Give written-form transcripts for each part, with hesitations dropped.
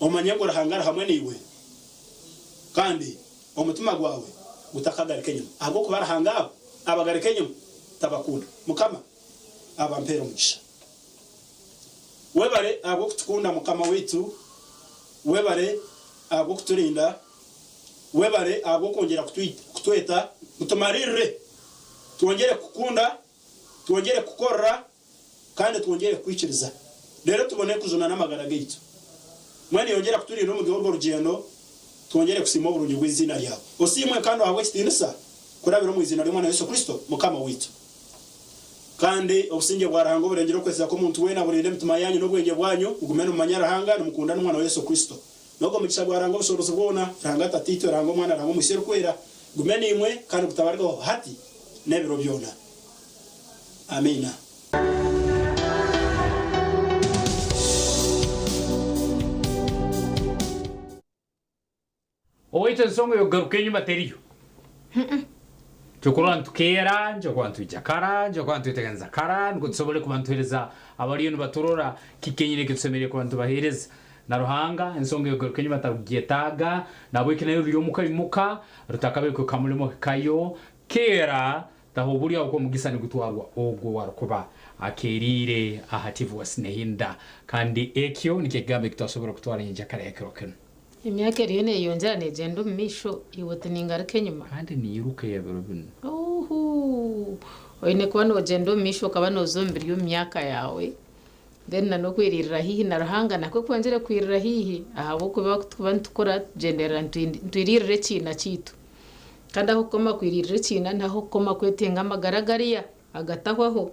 Omanye ngu Ruhanga ari hamwe naiwe, kandi omutima gwawe gutakagaruka enyima, ahabw'okuba Ruhanga abo abagaruka enyima tabakunda. Mukama abampeere omugisha. Webare ahabw'okutukunda Mukama waitu, webare ahabw'okuturinda, webare ahabw'okwongyera kutweta ngu tumariirire, twongyere kukukunda, twongyere kukukorera kandi twongyere kukwikiriza, reero tubone kujuna n'amagara gaitu. Mbwenu yongyera kuturinda omuri orwo rugyendo, twongyere kusiima oburungi bw'eiziina ryawe. Osiimwe kandi ohabwe ekitiinisa kurabira omu iziina ry'Omwana Yesu Kristo, Mukama waitu. Kandi obusingye bwa Ruhanga oburengire okwesiga kw'omuntu weena burinde emitima yaanyu n'obwengye bwanyu, mugume nimumanya Ruhanga, nimukunda n'Omwana we Yesu Kristo. N'ogwo mugisha gwa Ruhanga obushoboorozi bwona, Ruhanga Tataitwe, Ruhanga Omwana, Ruhanga Omwitsyo Orikwera, gume naimwe kandi gutabarweho hati n'ebiro byona. Amiina. Owaitu ensonga y'okugaruka enyima teriyo. Nikyo kurora nitukeera, nikyo kuba nitwija kara, nikyo kuba nitweteganiza kara nukwo tusobole kuba nituheereza abariyo nibaturora kiki kenyini eki tusemeriire kuba nitubaheereza. Na Ruhanga ensonga ey'okugaruka enyima tarukugyetaaga, nahabweki naiwe ruri omuka imuka, rutakabaire kuhika mulimo hikayo, keera, taho oburyo ahabw'okuba omugisa nigutwarwa ogwo ow'arukuba akeeriire aha TV wa Sinehinda. Kandi ekyo nikyo ekigambo eki twasobora kutwara nyenkyakara y'ekiro kinu. Emyaka eriyo neeyongyera neegyenda omu maisho, iwe oti ningaruka enyima. Kandi niiruka ey'ebiro binu. Uuhuu! Oine kuba noogyenda omu maisho okaba nooza omu biri omu myaka yaawe, then na n'okwiririra haihi na Ruhanga nakwo kwongyere kwirira haihi ahabw'okuba ku turikuba nitukura tugyenderera nitwiririra ekiina kyaitu. Kandi ah'okukoma kwiririra ekiina niho ah'okukoma kwetenga amagara gariya agatahwaho.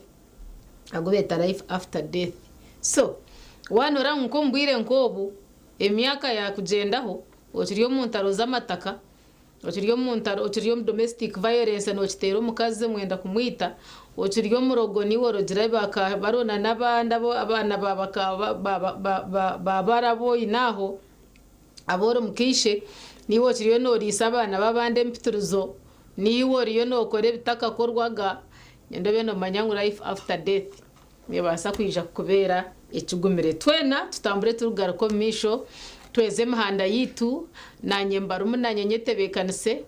Agu beeta life after death. So, waaba noreeba ngu nk'omu bwire nk'obu, emyaka yaakugyendaho, okiri omu ntaro z'amataka, okiri omu ntaro, okiri omu domestic violence nookiteera omukazi mwenda kumwita, okiri omurogo niiwe orogire barona n'abandi abaana ba bari abu oine aho, abu ori mukaishe, niiwe okiriyo nooriisa abaana b'abandi empitirizo, niiwe oriyo nookora ebitakakorwaga, Nyowe obe nomanya ngu life after death nebaasa kwija kukubeera ekigumire. Twena tutambure turikugaruka omu maisho, tweze emihanda yaitu, nanye mbarumu nanye nyetebeekanise.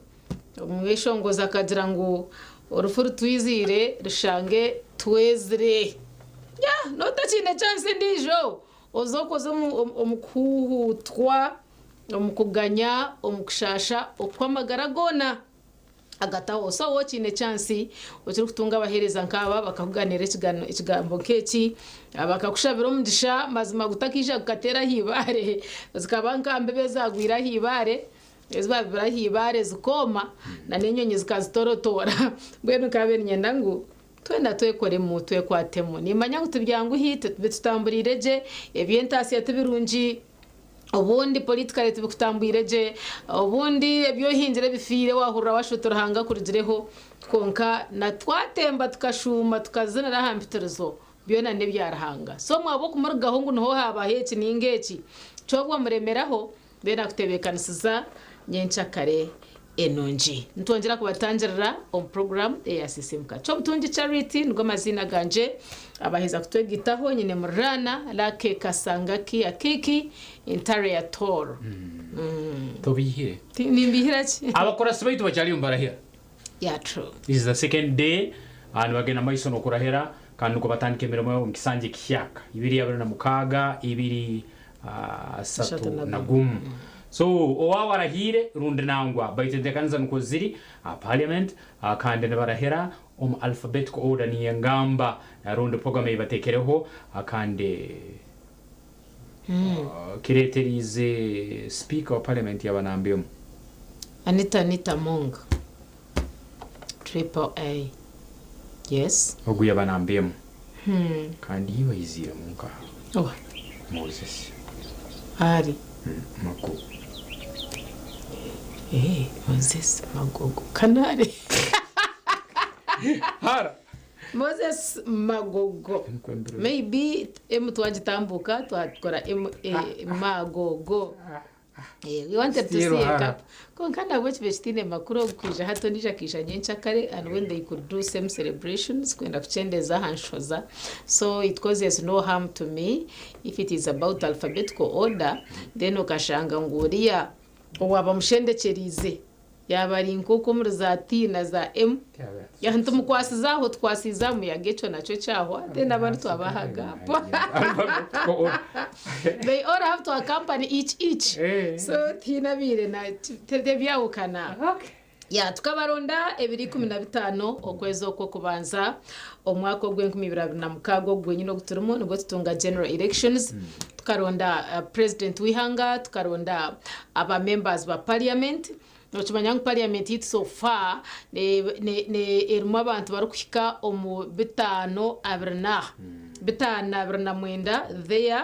Omweshongozi akagira ngu orufu rutwiziire rushange twezire. Yeah, noba otakiine chance endiijo, oze okoze omu kuhuuhuutwa, omu kuganya, omu kushaasha okw'amagara goona. Agataho. So waaba okiine chance okirikutunga abaheereza nk'aba bakakuganira ekigambo nk'eki, bakakushabira omugisha, mazima gutakaija gukateera aha ibaare, zikaba nka mbibo ezaagwire aha ibaare, ezi baabibire aha ibaare zikooma na n'enyonyi zikazitorotoora. Mbwenu nkaabaire niinyenda ngu twena twekoremu, twekwatemu. Niimanya ngu tibyanguhi, tibitutamburiire gye, eby'entaasya tibirungi. Obundi politically tibikutambwire gye, obundi ebi ohingire bifiire wahurira washusha oti Ruhanga akurugireho, kwonka na twatemba tukashuuma tukazinira aha mpitirizo byona n'ebya Ruhanga. So mwaba okumurugaho ngu niho habaho eki ninga eki, kyobwo muremeraho then akutebekanisiza nyenkyakare enungi. Nitwongyera kubatangirira omu puroguraamu eya Sisiimuka. Ky'obutungi Charity nigo maziina gangye. Abaheza kutwegaitaho nyine Murraana, Lucky Kasangaki Akiiki, Intare ya Tooro. Tobiihire. Nimbiihira ki? Abakurasi baitu bakyariyo nibarahira. Yeah, true. This is the second day nibagenda maiso n'okurahira kandi nukwo batandika emirimo yabo omu kisanja ekihyaka 2026 21. So owaawe arahiire rundi nangwa baitu enteekaniza nukwo ziri aha parliament kandi nibarahira omu alphabetical order niyo engamba rundi program ei bateekereho kandi kireeteriize speaker wa parliament yaaba namba emwe. Anita Anita Among Triple A yes. Ogu yaaba namba emwe. Kandi iwe aiziiremu nkaha? Oha? Moses. Ari? Magogo. Eeh Moses Magogo Kanari. Hara. Moses Magogo. Maybe M twagitambuka twakora M A Magogo. Eh, we wanted to Still see a hara. couple. Konka nabwo kibe kitiine makuru ogu kwija hati ondiijo akaija nyenkyakare and when they could do same celebrations kwenda kukyendeza aha nshoza. So it causes no harm to me if it is about alphabetical order then okashanga ngu oriya owaaba amushendekyereize yaaba ari nk'oku omuri za T na za M ya ntumukwasize aho tukwasize aha muyaga ekyo nakyo kyahwa then abandi twabaha gap. They all have to accompany each each. Eh. So tihaine abaire na tebyahukana. Okay. Ya tukabaronda ebiro 15 okwezi okw'okubanza omwaka ogw'enkumi ibiri abiri na mukaaga ogu gwenyine ogu turimu nibwo tutunga general elections tukaronda president w'ihanga tukaronda aba members ba parliament. Nokimanya ngu parliament yaitu so far erimu abantu barikuhika omu bitaano abiri na 529 there.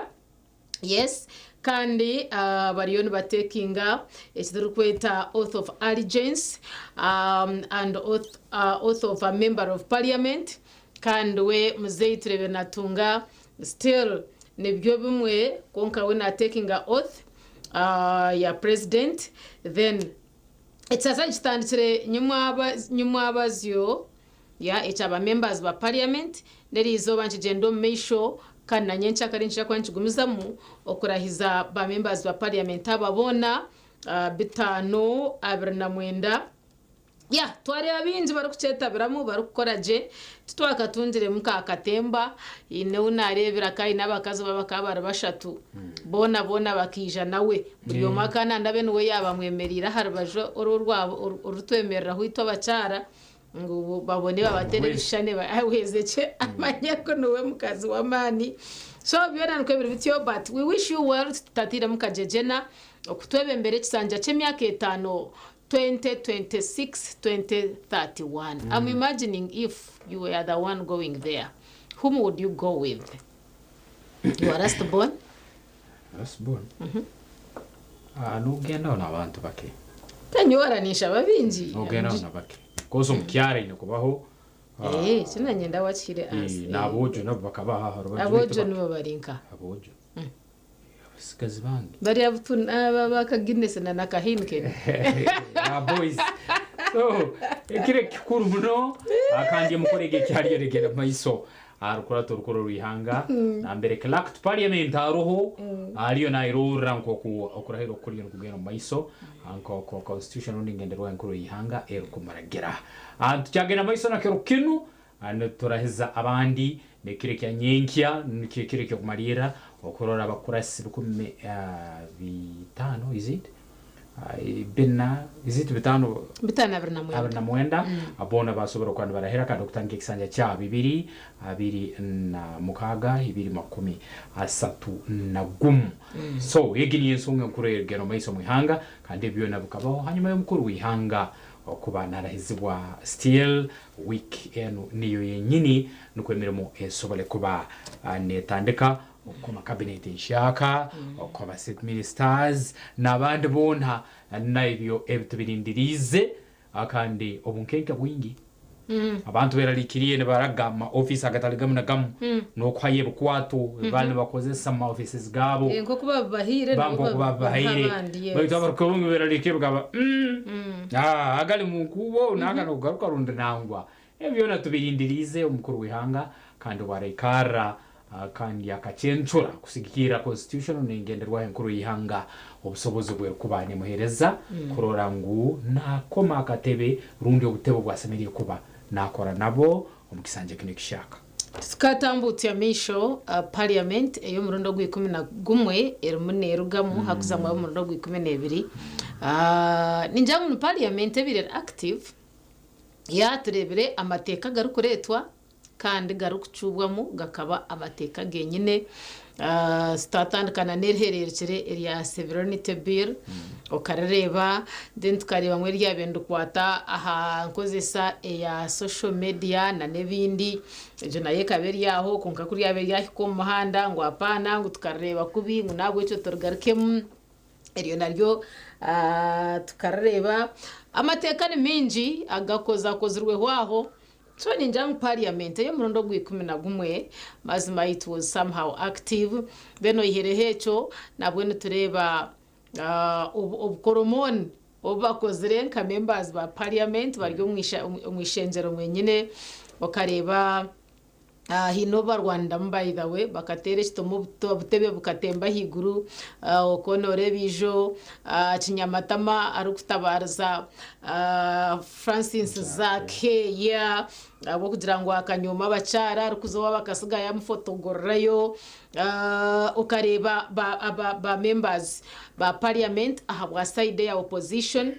Yes, kandi bariyo nibatekinga ekiturikweta oath of allegiance and oath of a member of parliament. Kandi we muzeeyi Turebe natunga still nibyo bimwe kwonka we natekinga oath ya president. Then ekisasa kitandikire nyimwabazyo ya ekyaba members ba parliament n'eriizooba nkigyenda omu maisho kandi na nyenkyakare ninkira kuba nikigumizamu okurahiza ba members ba parliament aba boona 529. Ya twareeba baingi barikukyetabiramu barikukora gye titwakatungiremu ka katemba haine ou naareebire ka aine abakazi be bakaba bari bashatu boona boona bakaija nawe buri omwe akaba nanda abe niwe yaaba amwemereire aha rubaju oru orwabo orutwemereraho itwe abakyara ngu babone babateere ebishushani ahwezekye amanye ku niwe mukazi w'amaani. So byona nikwo biri bityo but we wish you well tutatairemu kajegyena okutwebembera ekisanja ky'emyaka etaano 2026 2031. I'm imagining if you were the one going there, whom would you go with? You are last born? Last born? Ah, n'ogendaho n'abantu bake. Tanyoora ninshaba bingi. N'ogendaho na bake. Koza omu kyaro aine kubaho. Eh, eki nanye ndawakihire as. N'aboojo nabo bakabaho aha rubaju. Aboojo nibo bari nka? Aboojo. Abasigazi bange. Bariya butu aba Guinness na na ka Heineken. Ah, boys. So, ekiro ekikuru muno kandi emikoro egi ekyaryorekera maiso aha rukurato orukuru orw'eihanga nambere Clerk to Parliament aroho ariyo nairorra nk'oku okurahira oku kuriyo nikugenda omu maiso nk'oku Constitution rundi engenderwaho enkuru y'eihanga erikumuragira. Tukyagenda maiso na kiro kinu niturahiza abandi n'ekiro ekya nyenkya nikyo ekiro eky'okumariirra okurora abakurasi 500, is it? Bina, is it bitaano? 529. 29 boona basobora okuba nibarahira kandi okutandika ekisanja kya 2026 2031. So egi niyo ensonga enkuru erigenda omu maiso omu ihanga kandi ebi byona bikabaho hanyuma y'omukuru w'ihanga okuba narahizibwa still week enu niyo yenyini nukwo emirimo esobole kuba netandika okukoma cabinet enshaka okukoma state ministers n'abandi boona naebyo ebitubirindiriize kandi obunkenke bwingi abantu berarikiriye nibaraga mu ma office agatari gamu na gamu n'okuhayo ebikwato bali nibakozesa mu ma offices gaabo. Nk'oku babibahaire nabo Nk'oku babibahaire. babiha abandi, yes. Baitu abarikuba berarikiriye bagamba, agari mu nkuubo naga nokugaruka rundi nangwa. Ebyo byona tubirindiriize omukuru w'eihanga kandi obu araikarra kandi akakyencura kusigikirra constitution n'engenderwaho enkuru y'eihanga obusobozi obwerikuba nemuheereza kurora ngu nakoma akatebe rundi obutebe obwasemeriire kuba nakora nabo omu kisanja kinu ekishaka. Tukatambuutsya amaisho parliament ey'omurundi ogwa 11 erimu neerugamu hakuzamu ab'omurundi ogwa 12. Ningira ngu ni parliament ebaire eri active yaatureebire amateeka agarikureetwa kandi garikucuubwamu gakaba amateeka genyine. Twatandika na n'erihereerukire erya Sovereignty Bill okarireeba then tukareebamu eryabaire nirikwata aha nkozesa eya social media na n'ebindi egyo nayo ekaba eri aho kwonka ku ryabaire ryahika omu muhanda ngu apaana ngu tukarireeba kubi ngu n'ahabw'ekyo turigarukemu eryo naryo tukarireeba. Amateeka ni maingi agakozakozirweho aho. So ningira ngu parliament ey'omurundi ogwa 11 mazima it was somehow active. Then oihireho ekyo nabwo nitureeba Obukoromoni obu bakozire nka members ba parliament bari omu ishengyero mwenyine, okareeba haine obu barwaniramu by the way bakateera ekitomo obutebe bukatemba ahaiguru, okwo nooreeba ijo Kinyamatama arikutabaariza Francis Zaake yeah ahabw'okugira ngu akanyooma abakyara arikuza owaabo akasiga yaamufotogorerayo. Okareeba ba members ba parliament ahabwa side eya opposition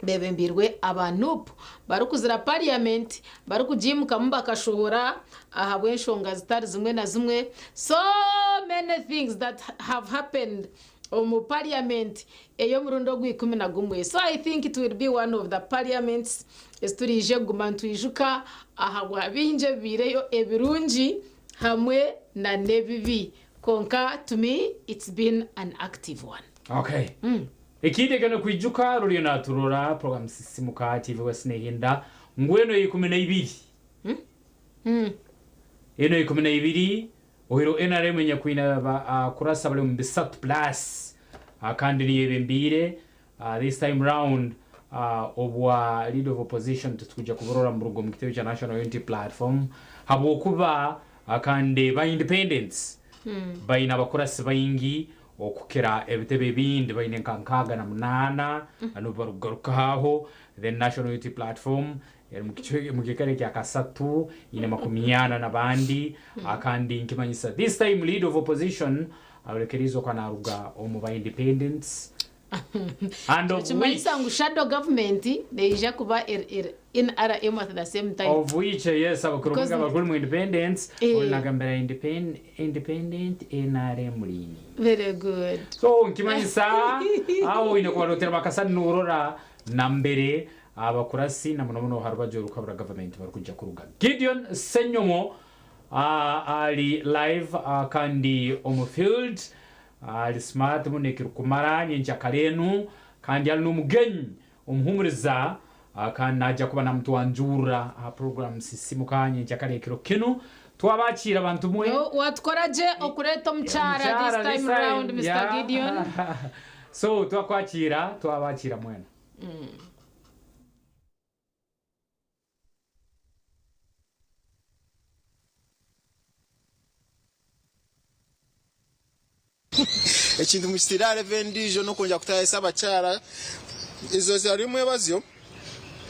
bebembeirwe aba nup barikuzira parliament barikugiimukamu bakashohora ahabw'enshonga zitari zimwe na zimwe. So many things that have happened omu parliament ey'omurundi ogwa 11. So I think it will be one of the parliaments ezi turiije kuguma nitwijuka ahabwa bingi ebibaireyo ebirungi hamwe na n'ebibi. Kwonka to me it's been an active one. Okay. Ekindi ekyo nokwijuka ruriyo naturora program Sisimuka TV West nehinda ngu eno eikumi naibiri eno eikumi naibiri ohireho NRM enyakwine abakurasi abari omu bisatu plus kandi niyo ebembiire this time round obwa leader of opposition titukwija kuburora muburuga omu kitebe kya National Unity Platform habwokuba kandi ba independents baine abakurasi baingi okukira ebitebe ebindi baine nka 68 nobu barikugaruka aho. Then National Unity Platform eri omu kiikaro ekya kasatu eine 40 nabandi. Kandi nkimanyisa this time leader of opposition ayorekeriize oku naruga omu ba independents and of which Nikimanyisa ngu shadow government neija kuba eri NRM at the same time. Of which yes abakuru Because abakuru omu independents Eh. ori nagambira independent NRM rini. Very good. So nkimanyisa aho oine kubarotera bakasani norora nambere abakurasi na muno muno aha rubaju orukabura government barikuja kuruga. Gideon Ssenyomo ari live kandi omu field ari smart muno ekirikumara nyenkyakare enu kandi ari n'omugenyi omuhumuriza kandi naija kuba namutwanjurra aha program Sisimuka nyenkyakare ekiro kinu. Twabakiira bantu mwe. Watukora gye okureeta omukyara this Omukyara time this time, round Mister yeah. Gideon. So twakwakiira, twabakiira mwena. Ekintu mukitiire aha level endiijo n'okwongyera kutayayisa abakyara. Eizooba ry'omwebazyo,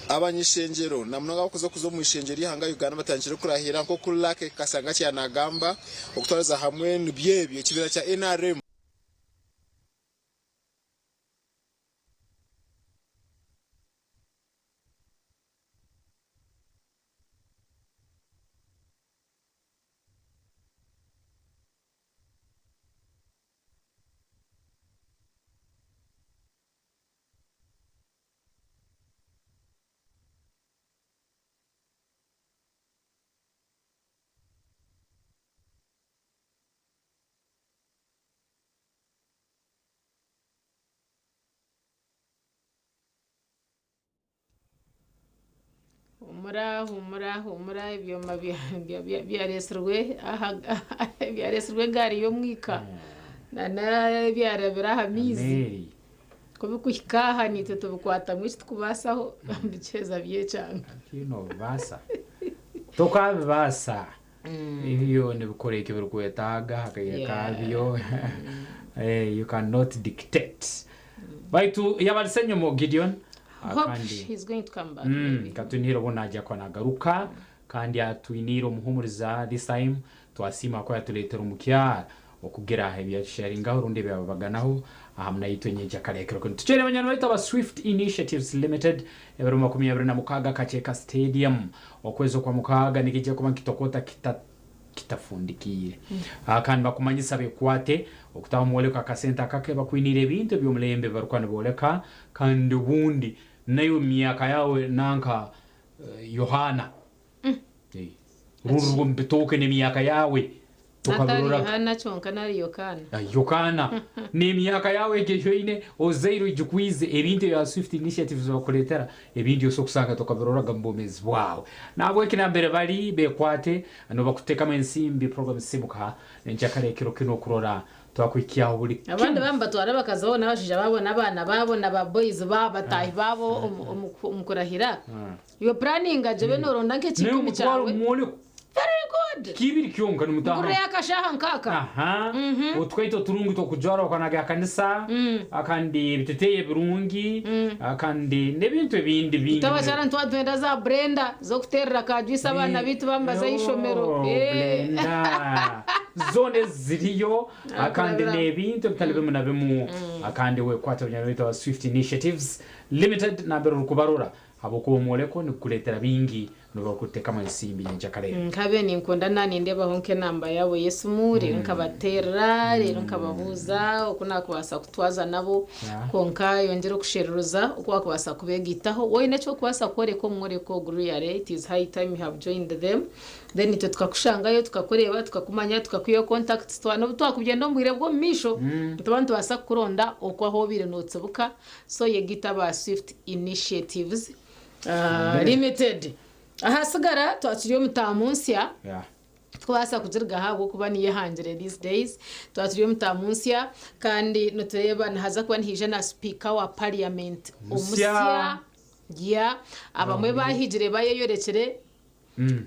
abany'ishengyero na munonga abarikuza kuza omu ishengyero ry'eihanga Uganda batandikire kurahira nk'oku Lucky Kasangaki yaanagamba okutwariza hamwe nibyo ebyo ekibiina kya NRM. Humura, humura, humura, ebyoma byaresirwe aha byaresirwe egaari y'omwika nana ebyarabire aha maizi. Ameeri. Ku bikuhika aha naitwe tubikwatamu eki turikubaasaho bikiheza byekyanga. Tihaine obibaasa. Tokabibaasa. Ebyo nibikora eki birikwetaaga aha kaire Yeah. kabyo. You cannot dictate. Baitu yaaba ari Ssenyomo Gideon Hope kandi he's going to come back maybe. Katwiniire obu naija kuba nagaruka kandi atwiniire omuhumuriza this time twasiima ku yatureetera omukyara okugira ebi yatusharingaho rundi ebi yababaganaho aha munaitwe nyenkyakare ekiro kinu. Tukyere banywani baitu aba Swift Initiatives Limited ebiro 26 Kakyeka Stadium okwezi okwa mukaaga nikija kuba nikitokota kita kitafundikiire. Kandi bakumanyisa bekwate okutaho omworeko akasente akake bakwiniire ebintu eby'omulembe ebi barikuba nibooreka kandi obundi naiwe omu myaka yaawe nanka Yohaana rundi ori omu bitooke n'emyaka yaawe Atari tokabiroraga. Yohaana kyonka nari Yokaana. Yokaana n'emyaka yaawe egyo ei oine ozaire oijukwize ebintu ebya Swift Initiatives bakureetera ebindi osobola kusanga tokabiroraga omu bwomeezi bwawe. Nahabweki nambere bari bekwate nibakutekamu ensimbi program Simuka Enkyakara ekiro kinu okurora Twakuhikyaho buri Abandi kimwe. bamwe batwara abakazi babo n'abashaija babo n'abaana babo na ba boys babo bataahi babo omu kurahira. Iwe puraninga gye obe nooronda Naye nk'ekiikumi omutwaro kyawe. omworeko. Very good. Kibiri kyonka nimutaha. Ngurirayo akashaaha nkaaka. Aha. Otukaito turungi tw'okujwara okanaga aha kanisa, kandi ebiteteeyi ebirungi, kandi n'ebintu ebindi bingi. Itwe abakyara nitwatwenda za brenda z'okuteerera ka juice abaana baitu bambaza aha ishomero. Oh, blender. Zoona eziriyo kandi Nakurabira. n'ebintu ebitali bimu na bimu, kandi wekwata obunyarwanda baitu aba Swift Initiatives Limited nambere orikubarora habwokuba omworeko nigukureetera bingi nibakuteekamu ensimbi nyenkyakare. Nkabe ninkunda nanindeebaho nk'enamba yaabo y'esimu, reero nkabateerera, reero nkababuuza oku naakubaasa kutwaza nabo. Kwonka yongyera okushereruza oku waakubaasa kubeegaitaho. Woine eki orikubaasa kworeka omu mworeko ogu, really it is high time you have joined them. Then itwe tukakushangayo, tukakureeba, tukakumanya, tukakwihayo contacts, n'obu twakubyenda omu bwire bw'omu maisho, nituba nitubaasa kukuronda okwo ahu obaire nootsibuka. So yegaita aba Swift Initiatives Limited. Ahasigara twakiri omu taamu nsya. Tikubaasa kugirugaho ahabw'okuba niyo ehangire these days. Twaba turi omu taamu nsya kandi nitureeba nihaza kuba nihaija na sipiika wa parliament Musya. omusya. Yeah. Abamwe baahigire bayeyorekire,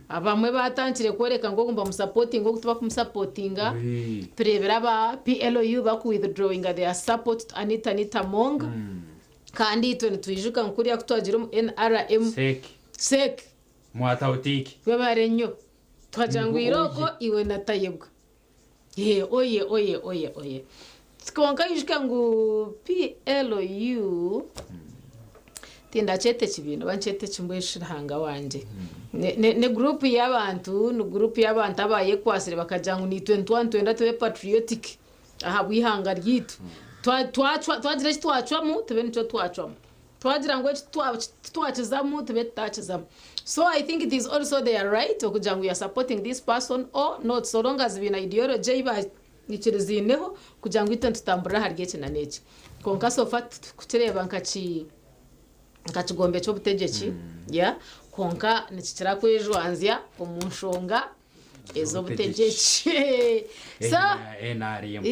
abamwe baatandikire kworeka ngu ogu nibamusapotinga, ogu tibakumusapotinga. Tureebire aba PLU baku withdrawinga their support to Anita Anita Among. Kandi itwe nitwijuka ngu kuriya ku twagiire omu NRM. Sek. Sek. Mwatautiki. Webare nnyo. Twagira ngu Ngu irooko oye. iwe natayebwa. Ee, oye, oye, oye, oye. Kwonka ijuka ngu PLU tindakyeta ekibiina oba nkyete eki mbwenu Ruhanga wangye. Ne group y'abantu, ni group y'abantu abayekwatsire bakagira ngu niitwe nitwa nitwenda tube patriotic ahabw'eihanga ryaitu. Twagira eki twacwamu tube nikyo twacwamu. Twagira ngu eki titwakizamu tube tutakizamu. So I think it is also their right okugira ngu you are supporting this person or not, so long as biine ideology ei baikiriziineho kugira ngu itwe nitutamburira ahari eki na n'eki. Kwonka so far tukukireeba nka ki nka kigombe ky'obutegyeki, yeah, kwonka nikikira kwejwanzya omu nshonga ez'obutegyeki. So NRM.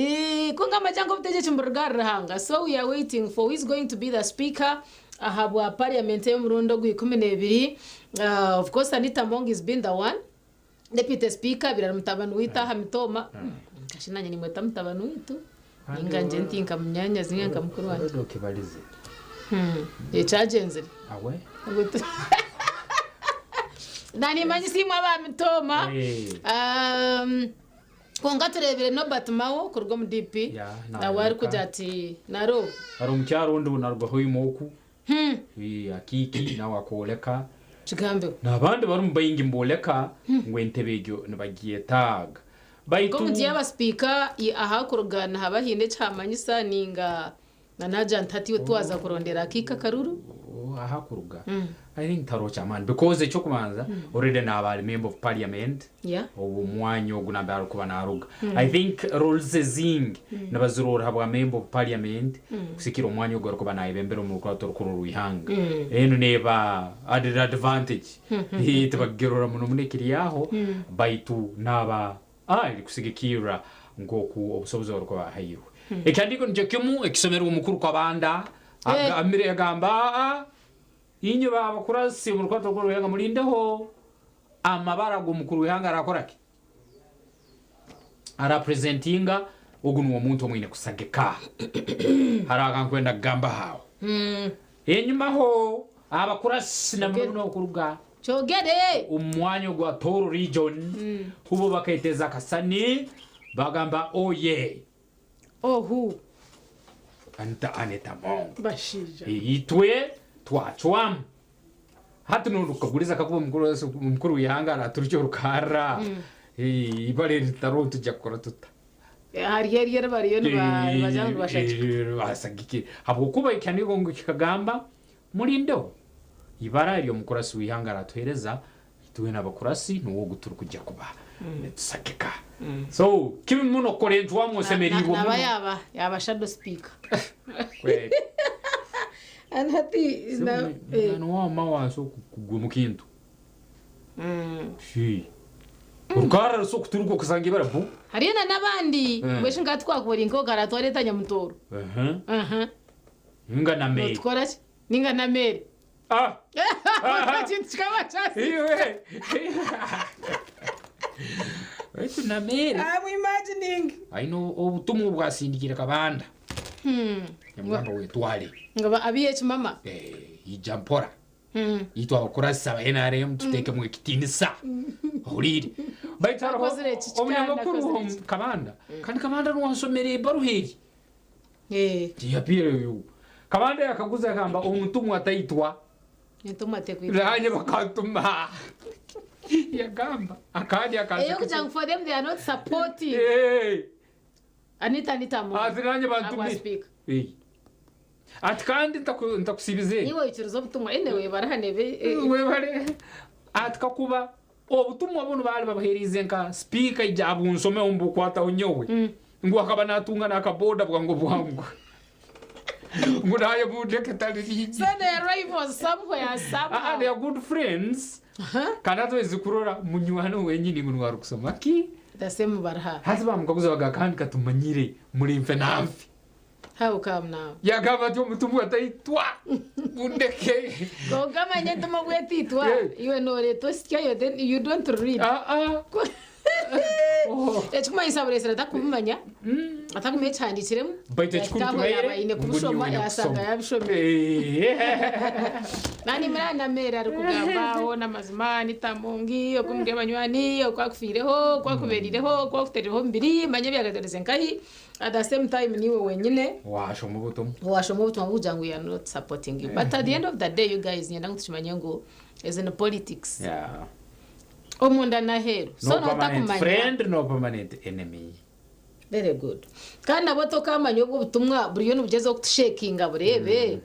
Kwonka amagye ngu obutegyeki niburuga ahari Ruhanga. So we are waiting for who is going to be the speaker ahabwa parliament ey'omurundi ogwa 12. Of course Anita Among is been the one. Deputy Speaker birari mutabani waitu aha Mitooma. Kashi nanye nimweta mutabani waitu. Ninga ngye nti nka munyanyazi ninga nka mukuru wangye. Already okibarize. Ekyagenzire. Awe. Nanimanyisa imwe aba Mitooma. Kwonka tureebire Norbert Mao kuruga omu DP. Nawe arikugira ati naro. Hari omukyaro ondi narugaho oimu oku. Akiiki nawe akooleka. Kigambeho. N'abandi barimu baingi nibooleka ngu entebe egyo nibagyetaaga. Baitu Nk'omuntu yaaba sipiika aha kuruga nihaba haine ekihamanyisa ninga na nagira nti hati iwe twaza kurondera akiika akaruru? Oh, aha kuruga I think tariho kyamaani because ekyokubanza already naaba ari member of parliament. Obu omwanya ogu nambere arikuba naruga, I think roles ezingi nibazirora habwa member of parliament kusikira omwanya ogu arikuba nayebembera omu rukurato rukuru rw'ihanga. Enu neeba added advantage. Tibakugirora muno muno ekiri aho, baitu naaba ari kusigikirra nk'oku obusobozi burikuba ahairwe. Ekyandiiko nikyo kimu ekisomerwe omukuru Kabanda. Agambire agamba, aa inywe babakurasi omu rukurato rukuru rw'ihanga, murindeho amabara g'omukuru w'ihanga arakora ki arapresentinga, ogu niwo omuntu omwine kusagika. Hariho akankwenda kugamba aho enyumaho abakurasi namuno okuruga Kyogere. Omu mwanya ogwa Toro region hubo baketeza akasani bagamba oye. Ohu. Anita Anita Among. Bashaija. Itwe twacwamu hati nurukaguriza kakuba omukuru w'ihanga araturukya orukarra ibara eri ritariho tujja kukora tuta? Hariyo eryo bariyo nibagira ngu nibashagika. Basagikire habwokuba ekyandiiko ngu kikagamba murindeho ibara ery'omukurasi w'ihanga aratuhereza, itwe n'abakurasi niwo ogu turikujja kuba nitusagika. So kibi muno kukora encwamu osemeriirwe Naba muno. yaba shadow speaker. Kweli. And hati na Mwana wama wansi kugwa mu kintu. Shi. Orukarra rusa okuturuka okasanga ibara bu. Hariyo na n'abandi Mm. mbwenu shi nka twakubura inka okaratwareeta Nyamutooro. Aha. Aha. Ninga na meeri. Notukora ki? Ninga na meeri. Ah! Ekintu kikaba kyasiisika. Iwe! Baitu na meeri. I'm imagining. Aine obutumwa obwasindikiire Kabanda. Yamugamba wetware. Nga abiye ekimama. Eh, ija mpora. Itwe abakurasi aba NRM tutekemu ekitinisa. Ohuriire. Baitu hariho Akozire eki kikanda, omunyamakuru akozire eki. Kabanda. Kandi Kabanda nuwe ansomera ebaruha egi. Eh, Tiyapiire uyu. Kabanda yakaguza agamba omutumwa ataitwa. entumwa tekwitwa. Nanye bakantuma. Yagamba akandi Eyo kugira akansekesa. ngu for them they are not supporting. Eh, Anita Anita Among. ati nanye Agwa bantumire. speak. Eh. Ati kandi ntakusibize. Niwe oikiriza obutumwa anyway barahane be. Webale. Ati kakuba obutumwa bunu baali babuheriize nka sipiika ija abunsomeho mbukwataho nyowe. Ngu akaba natunga n'akaboda bwangu bwangu. Ngu naye bundeke tali lingi. So they rivals somewhere Ah, somehow. they are good friends. Huh? Kandi atwezi kurora munywani wenyini ngu niwe arikusoma ki. The same baraha. Hati bamukaguza baga kandi katumanyire muri nfe nanfe. How come now? Yagamba ati omutumwa ataitwa. Bundeke. Konka manye entumwa bwetiitwa. Yeah. Iwe noreetwa osityayo then you don't read. Ah ah. Oh. Ekikumanyisa bureesire atakubimanya atakumanya ekihandikiremu Baitu ekikuru Yahika aho tubaire yaaba aine ngu kubishoma niwe nyine yasanga kusoma. yabishomire. Eh. Nani murana meera arikugamba aho n'amazima nitamungi okumubwira abanywani okwakufiireho okwakuberireho okwakuterireho omubiri manya ebyagaterize nkahi at the same time niwe wenyine Washoma obutumwa. washoma obutumwa bukugira ngu you are not supporting you but at the end of the day you guys nyenda ngu tukimanye ngu as in politics Yeah. omunda n'aheeru so No permanent notakumanya friend, no permanent enemy. Very good. Kandi nabwo tokamanya obwo obutumwa buriyo nibugyezaho kutushekinga bureebe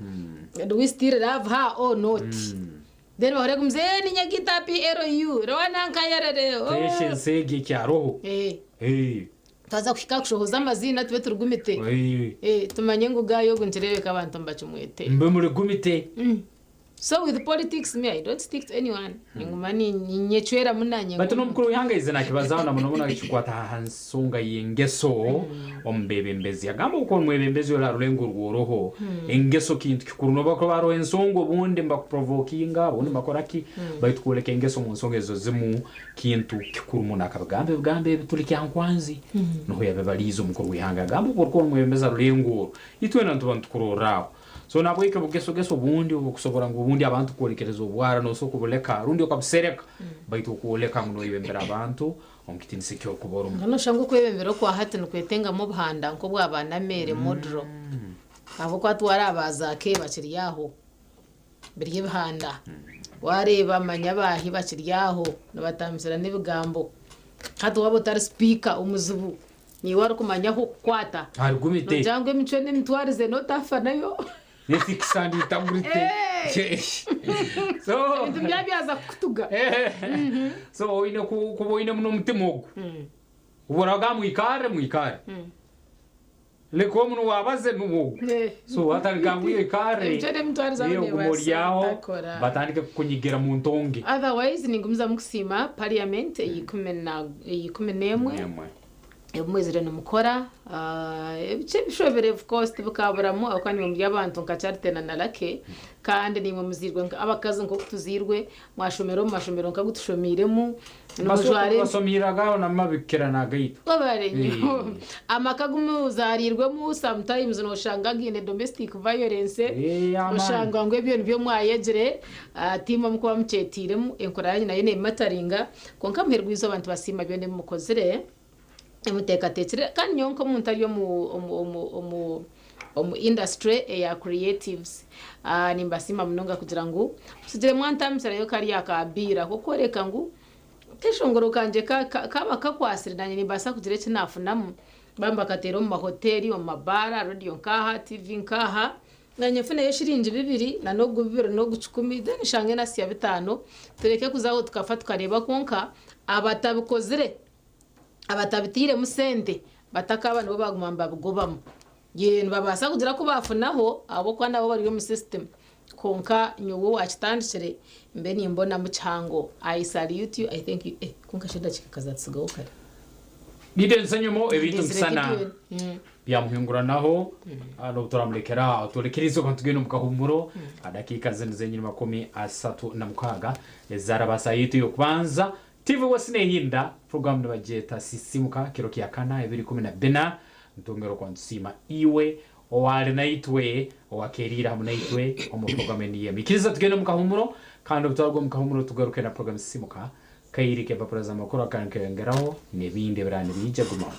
do we still love her or not. Then bahore gumize eh ninye gita PLU rowana nkayerere. Oh. Patience egi ekyaroho. Eh Eh. twaza kuhika kushohoza amaziina tube turigumite. Eh. Eh tumanye ngu gayo ogu nikireebeka abantu nibakimwete. Mbe murigumite. So with politics me I don't stick to anyone. Ninguma ninyecweramu nanye. Baitu n'omukuru w'ihanga ize nakibazaho na muno muno ekikwata aha nsonga y'engeso omu beebembezi. Agamba oku omwebembezi ori aha rurengo rworoho, engeso kintu kikuru. N'obu hakuba hariho ensonga obundi nibakuprovokinga, obundi nibakora ki, baitu kworeka engeso omu nsonga ezo zimu kintu kikuru muno. Akabigamba ebigambo ebi turi Kyankwanzi, nuho yabibariize omukuru w'ihanga. Agamba obu orikuba ori omwebembezi aha rurengo oru, itwena nituba nitukurorra aho. So nahabwekyo obugesogeso obundi obukusobora ngu obundi abantu kwolekereza obwara nosobola kubuleka rundi okabusereka baitu okwoleka ngu noyebembera abantu omu kitinisa ekyokuba orumu. Mbwenu noshanga okwebembera okwa hati nikwetengamu obuhanda nk'obwa ba Nameere Modro. Ahabw'okuba hati wareeba ba Zaake bakiri aho biri ebihanda. Wareeba manya baahi bakiri aho nibatambisirana ebigambo. Hati waaba otari sipiika omuzibu niiwe arikumanya ah'okukwata. Harigumite. Nogira ngu emicwe n'emitwarize n'otafa nayo. Ethics and integrity. So Ebintu byaba byaza kukutuga. So oine kuba oine muno omutima ogu. Obu oragamba mwikarre mwikarre. Leka omunwa wabaze nuwe ogu. So hatari ngu ikarre. Emicwe n'emitwarize Iwe aho ogume ori aho neebaasa kutakora. batandike kukunyigira mu ntonge. Otherwise ningumizamu kusiima parliament ey'ikumi n'emwe. N'emwe. Ebi mwizire nimukora ebikye ebishobire of course tibikaburamu ahabw'okuba nimwe muri abantu nka Charity na Lucky kandi nimwe muziirwe abakazi nk'oku tuziirwe mwashomera omu mashomero nk'agu tushomiiremu nimujwara Basomiiragaho n'amabikira n'agaitu. Webare nnyo. Amaka agu muzaariirwemu sometimes noshanga gaine domestic violence oshanga ngu ebyo nibyo mwayegire tiimwe mukuba mukyetiiremu enkora yanyu nayo nemataringa kwonka muheru gw'eizooba nitubasiima byona ebi mukozire. Emuteekateekire kandi nyowe nk'omuntu ari omu omu omu omu omu industry eya creatives nimbasiima munonga kugira ngu musigire mwantambisirayo kariya ka bill ak'okworeka ngu akeshongoro kangye ka ka kaaba kakwatsire naanye nimbaasa kugira eki naafunamu. Baaba nibakateera omu mahoteeri, omu mabaara, rediyo nk'aha, tiivi nk'aha, naanye nfuneyo eshiringi bibiri na n'ogu bibiri n'ogu kikumi then nshange nasya bitaano tureke kuza aho tukafa tukareeba kwonka abatabikozire. Abatabitairemu sente batakaaba nibo baaguma nibabigobamu. Yee nibabaasa kugira ku baafunaho ahabw'okuba nabo bari omu system. Kwonka nyowe owakitandikire mbe nimbonamu kihango I salute you I thank you eh kwonka shi edakiika kazatusigaho kare. Gideon Ssenyomo ebintu Ndetsire ngisana Gideon. Mm. byamuhinguranaho n'obu turamurekera aho turekerize oba tugenda omu kahumuro dakiika zinu zenyini 36 ezaraba yitu y'okubanza TV West nehinda program nibagyeta Sisimuka kiro kya kana 2014 ntongera okwantusiima iwe owali naitwe owakeriire hamu naitwe omu program enu yemu ikiriza tugende omu kahumuro kandi obu twaruga omu kahumuro tugaruke na program Sisimuka kairi k'empapura z'amakuru akandi nkeyongeraho n'ebindi ebiraba nibiija gumaho.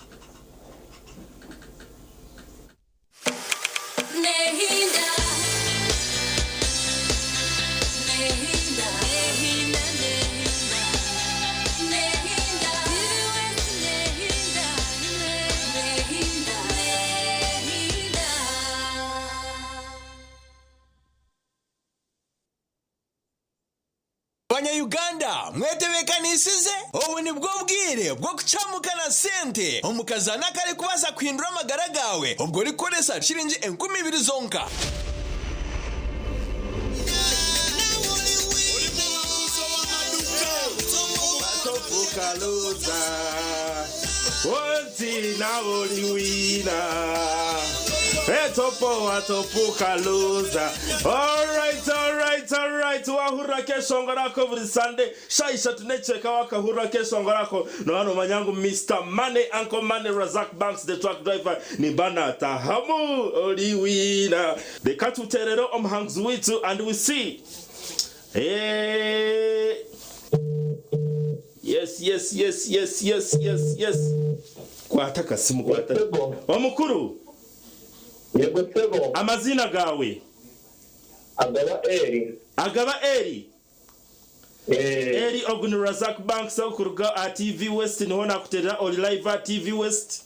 Banya-Uganda mwetebeekanisize? Obu nibwo bwire bw'okucamuka na sente omu kazaano akarikubaasa kuhindura amagara gaawe obwo orikukoresa shiringi 2000 zonka. Wahurira akeshongoro ako buri Sunday shaaha ishatu n'ekicweka wakahurira akeshongoro ako nooba noomanya ngu Mister Money, Uncle Money, Razak Banks the truck driver nimba naatahamu ori winner. Reka tuteerere omuhanguzi waitu and we see. Eeh Yes yes yes yes yes yes yes Kwata akasimu kwata. Yego. Omukuru. Yego sebo. Amaziina gaawe? Agaba Eri. Agaba Eri? Eh. Eri ogu ni Razak Banks okuruga aha TV West niho nakuterera ori live aha TV West.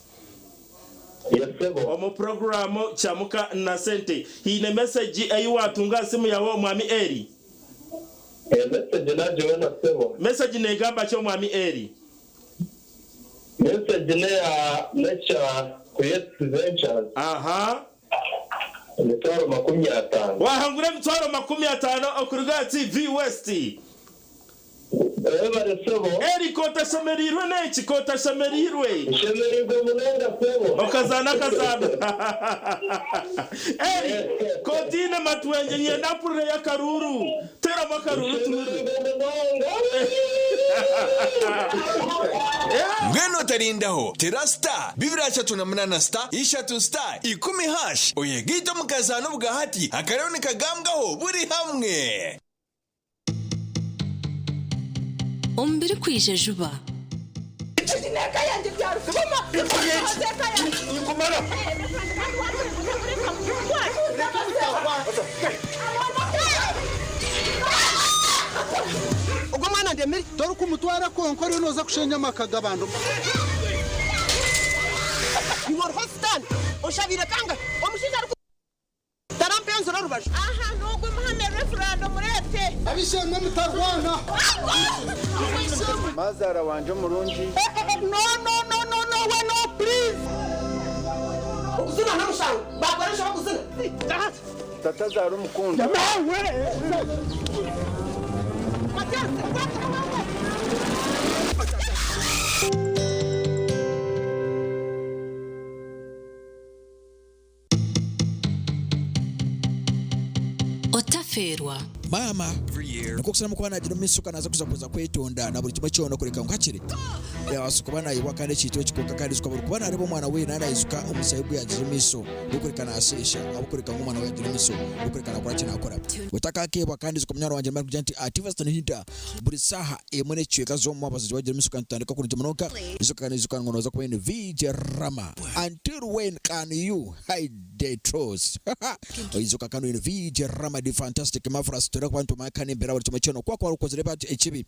Yes sebo. Omu puroguraamu Kyamuka na Sente. Haine mesegi ei waatunga aha simu yaawe Omwami Eri? Eh, mesegi nagiboona sebo. Mesegi neegamba ki Omwami Eri? Mesegi neya Nature Creates Ventures. Aha. Emitwaro 50. Waahangura emitwaro 50 okuruga aha TV West. Webare sebo. Eri kotashemereirwe n'eki kotashemereirwe. Nshemereirwe munonga sebo. Okazaana akazaana. Eri kotiine matwengye nyenda mpurireyo akaruuru. Teeramu akaruuru tuhurire. Nshemereirwe munonga. Mbwenu otarindaho, tera star 238 star ishatu star ikumi hash oyegaite omu kazaano obwahati akariyo nikagambwaho buri hamwe. Omu birikwija juba. Ogwo mwana ndemire. Torikumutwara kwonka oriyo nooza kushenya amaka g'abantu. Iwe oriho sitaane oshabiire kangahi omushaija ariku. Tarampenzura orubaju. Aha n'ogwo muhame Reverand omureete. Ab'eishe-emwe mutarwana. Mazaara wangye omurungi. No no no no no we no please. Okuzina n'omushango bakora enshobe kuzina. Tata azaara omukundwa. Otafeerwa. Maama nikwo kusaramu kuba nagira omumaisho ka naza kuza kuza kwetonda na buri kimwe kyona kureka ngu hakiri yabaasa kuba nayebwa kandi ekintu eki kwonka kandi ijuka buri kuba nareeba omwana we nanayijuka omushaija ogu yagiire omumaisho gwokureka nasheesha ahabwokureka ngu omwana we yagira omumaisho gwokureka nakora ki nakora otakakebwa kandi ijuka munywani wangye nimba nkugira nti ativasita nihinda buri saaha emwe n'ekicweka z'omumwabazi wagira omumaisho kandi tutandika kurungi munonga ijuka kandi ijuka ngu noza kuba oine VJ Rama until when can you hide the truth Oijuka kandi oine VJ Rama the fantastic marvelous turikuba kuba nitumanya kandi embeera buri kimwe kyona ku wakuba okozire ekibi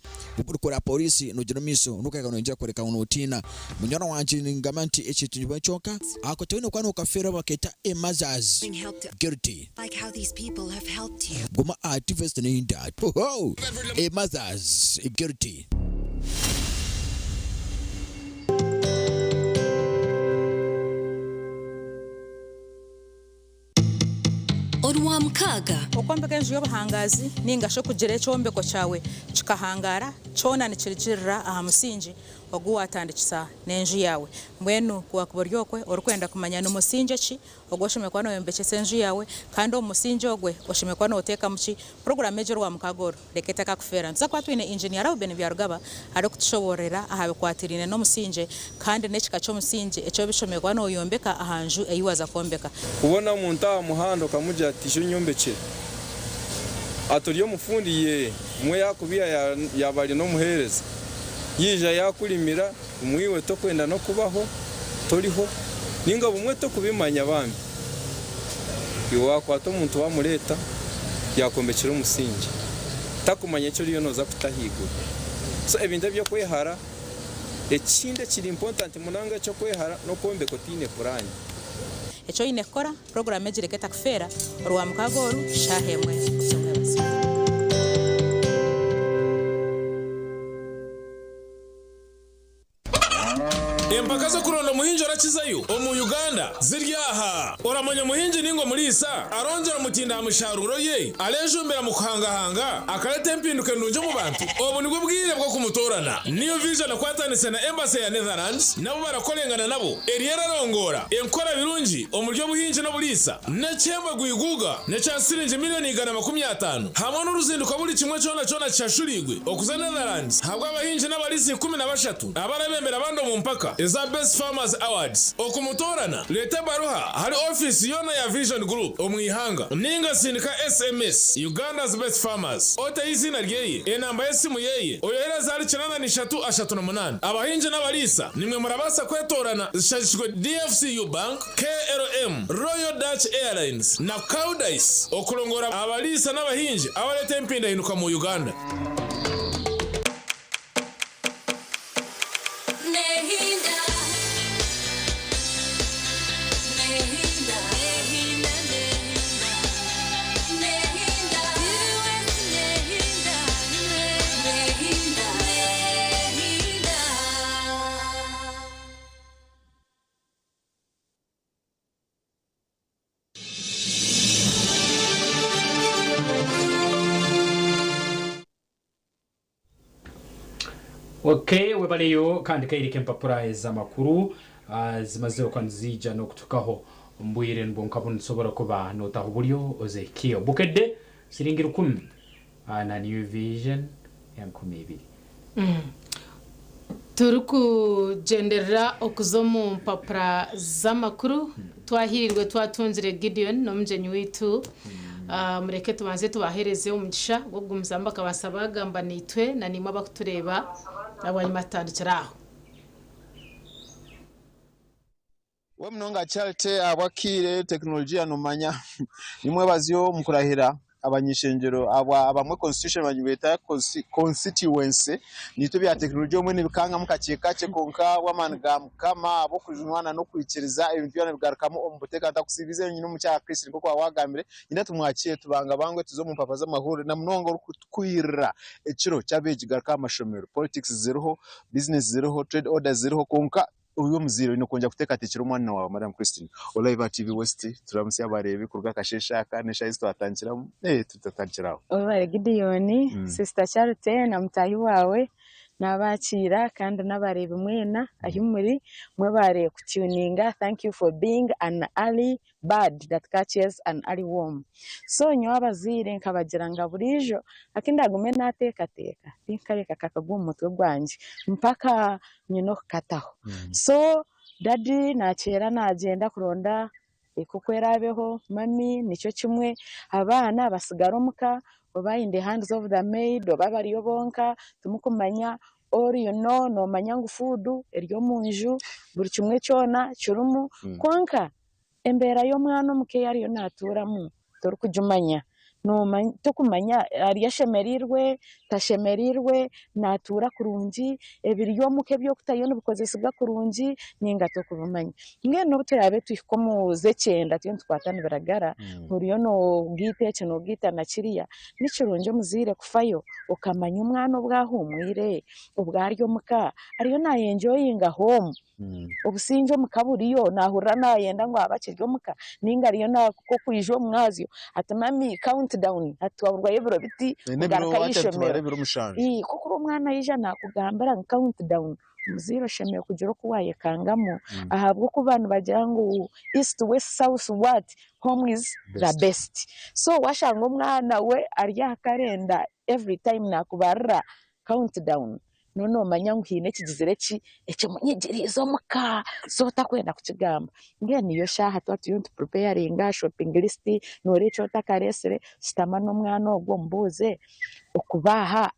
orikora polisi nogira omu maisho nokureka noyongyera kworeka ngu notiina munywani wangye ningamba nti ekintu nikimwe kyonka ako toine kuba nokafeerwa baketa a mother's guilty guma aha TV neinda a mother's guilty. Orwamukaaga. Okwombeka enju y'obuhangaazi nainga shi okugira ekyombeko kyawe kikahangaara, kyona nikirugirira aha musingi ogu waatandikisa n'enju yaawe. Mbwenu ku waakuba ori okwe orikwenda kumanya ni musingye ki ogu oshemereire kuba nooyombekyesa enju yaawe kandi omu musingye ogwe oshemereire kuba nooteekamu ki, puroguraamu egi Orwamukaaga oru reka etakakufeera. Nituza kuba twine Inginiya Reuben Byarugaba arikutushoboororera aha bikwatiraine n'omusingye kandi n'ekika ky'omusingye eki oshemereire kuba nooyombeka aha nju ei waaza kwombeka. Kubona omuntu aha muhanda okamugira ati ija onyombekyere. Ati ori omufundi? Yee. Bumwe yaakubiha yaaba ari n'omuheereza. Yaija yaakurimira, bumwe iwe tokwenda n'okubaho, toriho. Nainga bumwe tokubimanya bambi. Iwe waakwata omuntu waamureeta, yaakwombekyera omusingye. Takumanya eki oriyo nooza kuta ahaiguru. So ebintu eby'okwehara, ekindi ekiri important munonga eky'okwehara n'okwombeka otaine puraani. Eki oine kukora, Puroguraamu egi reka etakufeera, Orwamukaaga oru, shaaha emwe z'omwebazyo. Empaka z'okuronda omuhingi orakizayo omu Uganda ziri aha. Oramanya omuhingi ninga omuriisa arongyera omutindo aha misharuuro ye, arejumbira mu kuhangahanga, akareta empinduka endungi omu bantu? Obu nibwo bwire bw'okumutoorana. New Vision ekwatanise na Embassy ya Netherlands nabo barakorengana nabo eriyo erarongoora enkora birungi omuri obuhingi n'oburiisa n'ekihembo gwiguuga n'ekya siringi miriyoni 150 hamwe n'oruzinduko buri kimwe kyona kyona kishashuriirwe okuza Netherlands ahabw'abahingi n'abariisa 13 abarabembera abandi omu mpaka eza Best Farmers Awards. Okumutoorana, reeta ebaruha ahari ofiisi yoona ya Vision Group omu ihanga ninga sindika SMS Uganda's Best Farmers oteho eiziina ryeye, enamba y'esimu yeye, oyohereze ahari 83 38. Abahingi n'abariisa nimwe murabaasa kwetoorana zishagikirwe DFCU Bank, KLM, Royal Dutch Airlines na Koudijs okurongora abariisa n'abahingi abareeta empindahinduka mu Uganda. Okay, webaleyo kandi kaire k'empapura ez'amakuru ah, zimazire okuba niziija n'okutukaho omu bwire nibwo nka bunu nitusobora kuba notaho buryo ozekiyo Bukedde siringi rukumi ah, na New Vision 2000. Turikugyenderera okuza omu mpapura z'amakuru, twahiirirwe twatungire Gideon n'omugyenyi waitu. Mureke tubanze tubaheereze omugisha gw'okugumizamu bakabaasa baagamba naitwe na naimwe abarikutureeba na bwanyima tutandikire aho. We munonga Charity ahabw'akaire tekinologiya nomanya nimwebazyo omu kurahira abany'ishengyero aba abamwe constitution bagibeta constituency naitwe ebya tekinologiya obumwe nibikangamu kakye kakye kwonka ahabw'amaani ga mukama ahabw'okujunwa na n'okwikiriza ebintu byona bigarukamu omu buteeka ntakusiibize nyine omukyara Christine nk'oku waaba wagambire nyine tumwakire tubangabangwe tuze omu mpapura z'amahurire na munonga orikutukwirira ekiro ky'abeegi garuka aha mashomero politics ziriho, business ziriho, trade orders ziriho kwonka Ori omuzaire oine kwongyera kuteekateekyera omwana waawe. Madam Christine, Olive aha TV West, turamutsya abareebi kuruga akasheeshe aka n'eshaaha ezi twatandikiramu. Eh, tutatandikira aho. Webare Gideon, Sister Charity na mutaahi waawe nabakiira kandi n'abareebi mwena ahi muri mwebare kutuninga thank you for being an early bird that catches an early worm. So nyowe abazaire nkabagira nga buriijo aku ndagume nateekateeka tinkareka kakagwa omu mutwe gwangye mpaka nyine okukataho. So daddy nakyera nagyenda kuronda eka oku eraabeho, mummy nikyo kimwe, abaana batsigara omuka oba in the hands of the maid oba bariyo bonka timukumanya or you know nomanya ngu food eri omunju buri kimwe kyona kirimu kwonka Embeera y'omwana omuka ei ariyo naatuuramu torikugimanya. Noomanya tokumanya ari ashemereirwe, tashemereirwe, naatuura kurungi, ebiri omuka eby'okutayo nibikozesibwa kurungi nainga tokubimanya. Mbwenu n'obu turaabe tuhika omu z'ekyenda turiyo nitukwata nibiragara, oriyo noogaita eki noogaita na kiriya, ni kirungi omuzaire kufayo okamanya omwana obu ahuumwire, obu ari omuka, ariyo naayenjoyinga home. Obusingye omu ka buriyo, naahurira naayenda ngu abe akiri omuka nainga ariyo nk'okwija omu mwazyo ati mummy count down hati twaburwayo ebiro biti kugaruka aha ishomero. Ku okuri omwana yaija naakugambira ngu count down, omuzaire oshemereire kugira oku waayekangamu ahabw'okuba nibagira ngu east, west, south, what, home is the best. So waashanga omwana we ari aha karenda every time naakubarira count down, Noba noomanya ngu haine ekigizire ki ekimunyigiriize omu ka so otakwenda kukigamba. Mbwenu niyo shaaha twaba turiyo nitupurupeyaringa shopping list, nooreeba eki otakareetsire, shutama n'omwana ogwo omubuuze okuba aha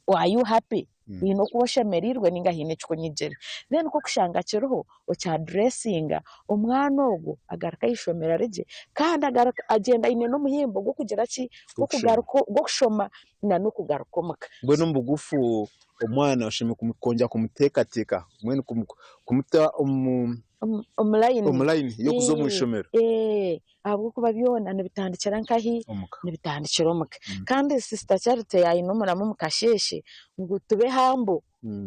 are you happy? Haine oku oshemereirwe nainga haine ekikunyigire? Then ku orikushanga kiriho, okyaduresinga, omwana ogwo agaruke aha ishomero ari gye kandi agaruke agyenda aine n'omuhimbo gw'okugira ki? Gw'okushoma nan'okugaruka omuka. Mbwenu omu bugufu omwana oshemereire kwongyera kumuteekateeka mbwenu kumuta omu Omu layini y'okuza omu ishomero. Ahabw'okuba byona nibitandikira nkahi? Nibitandikira omuka. Kandi Sister Charity aine omurama omu kasheeshe ngu tube humble.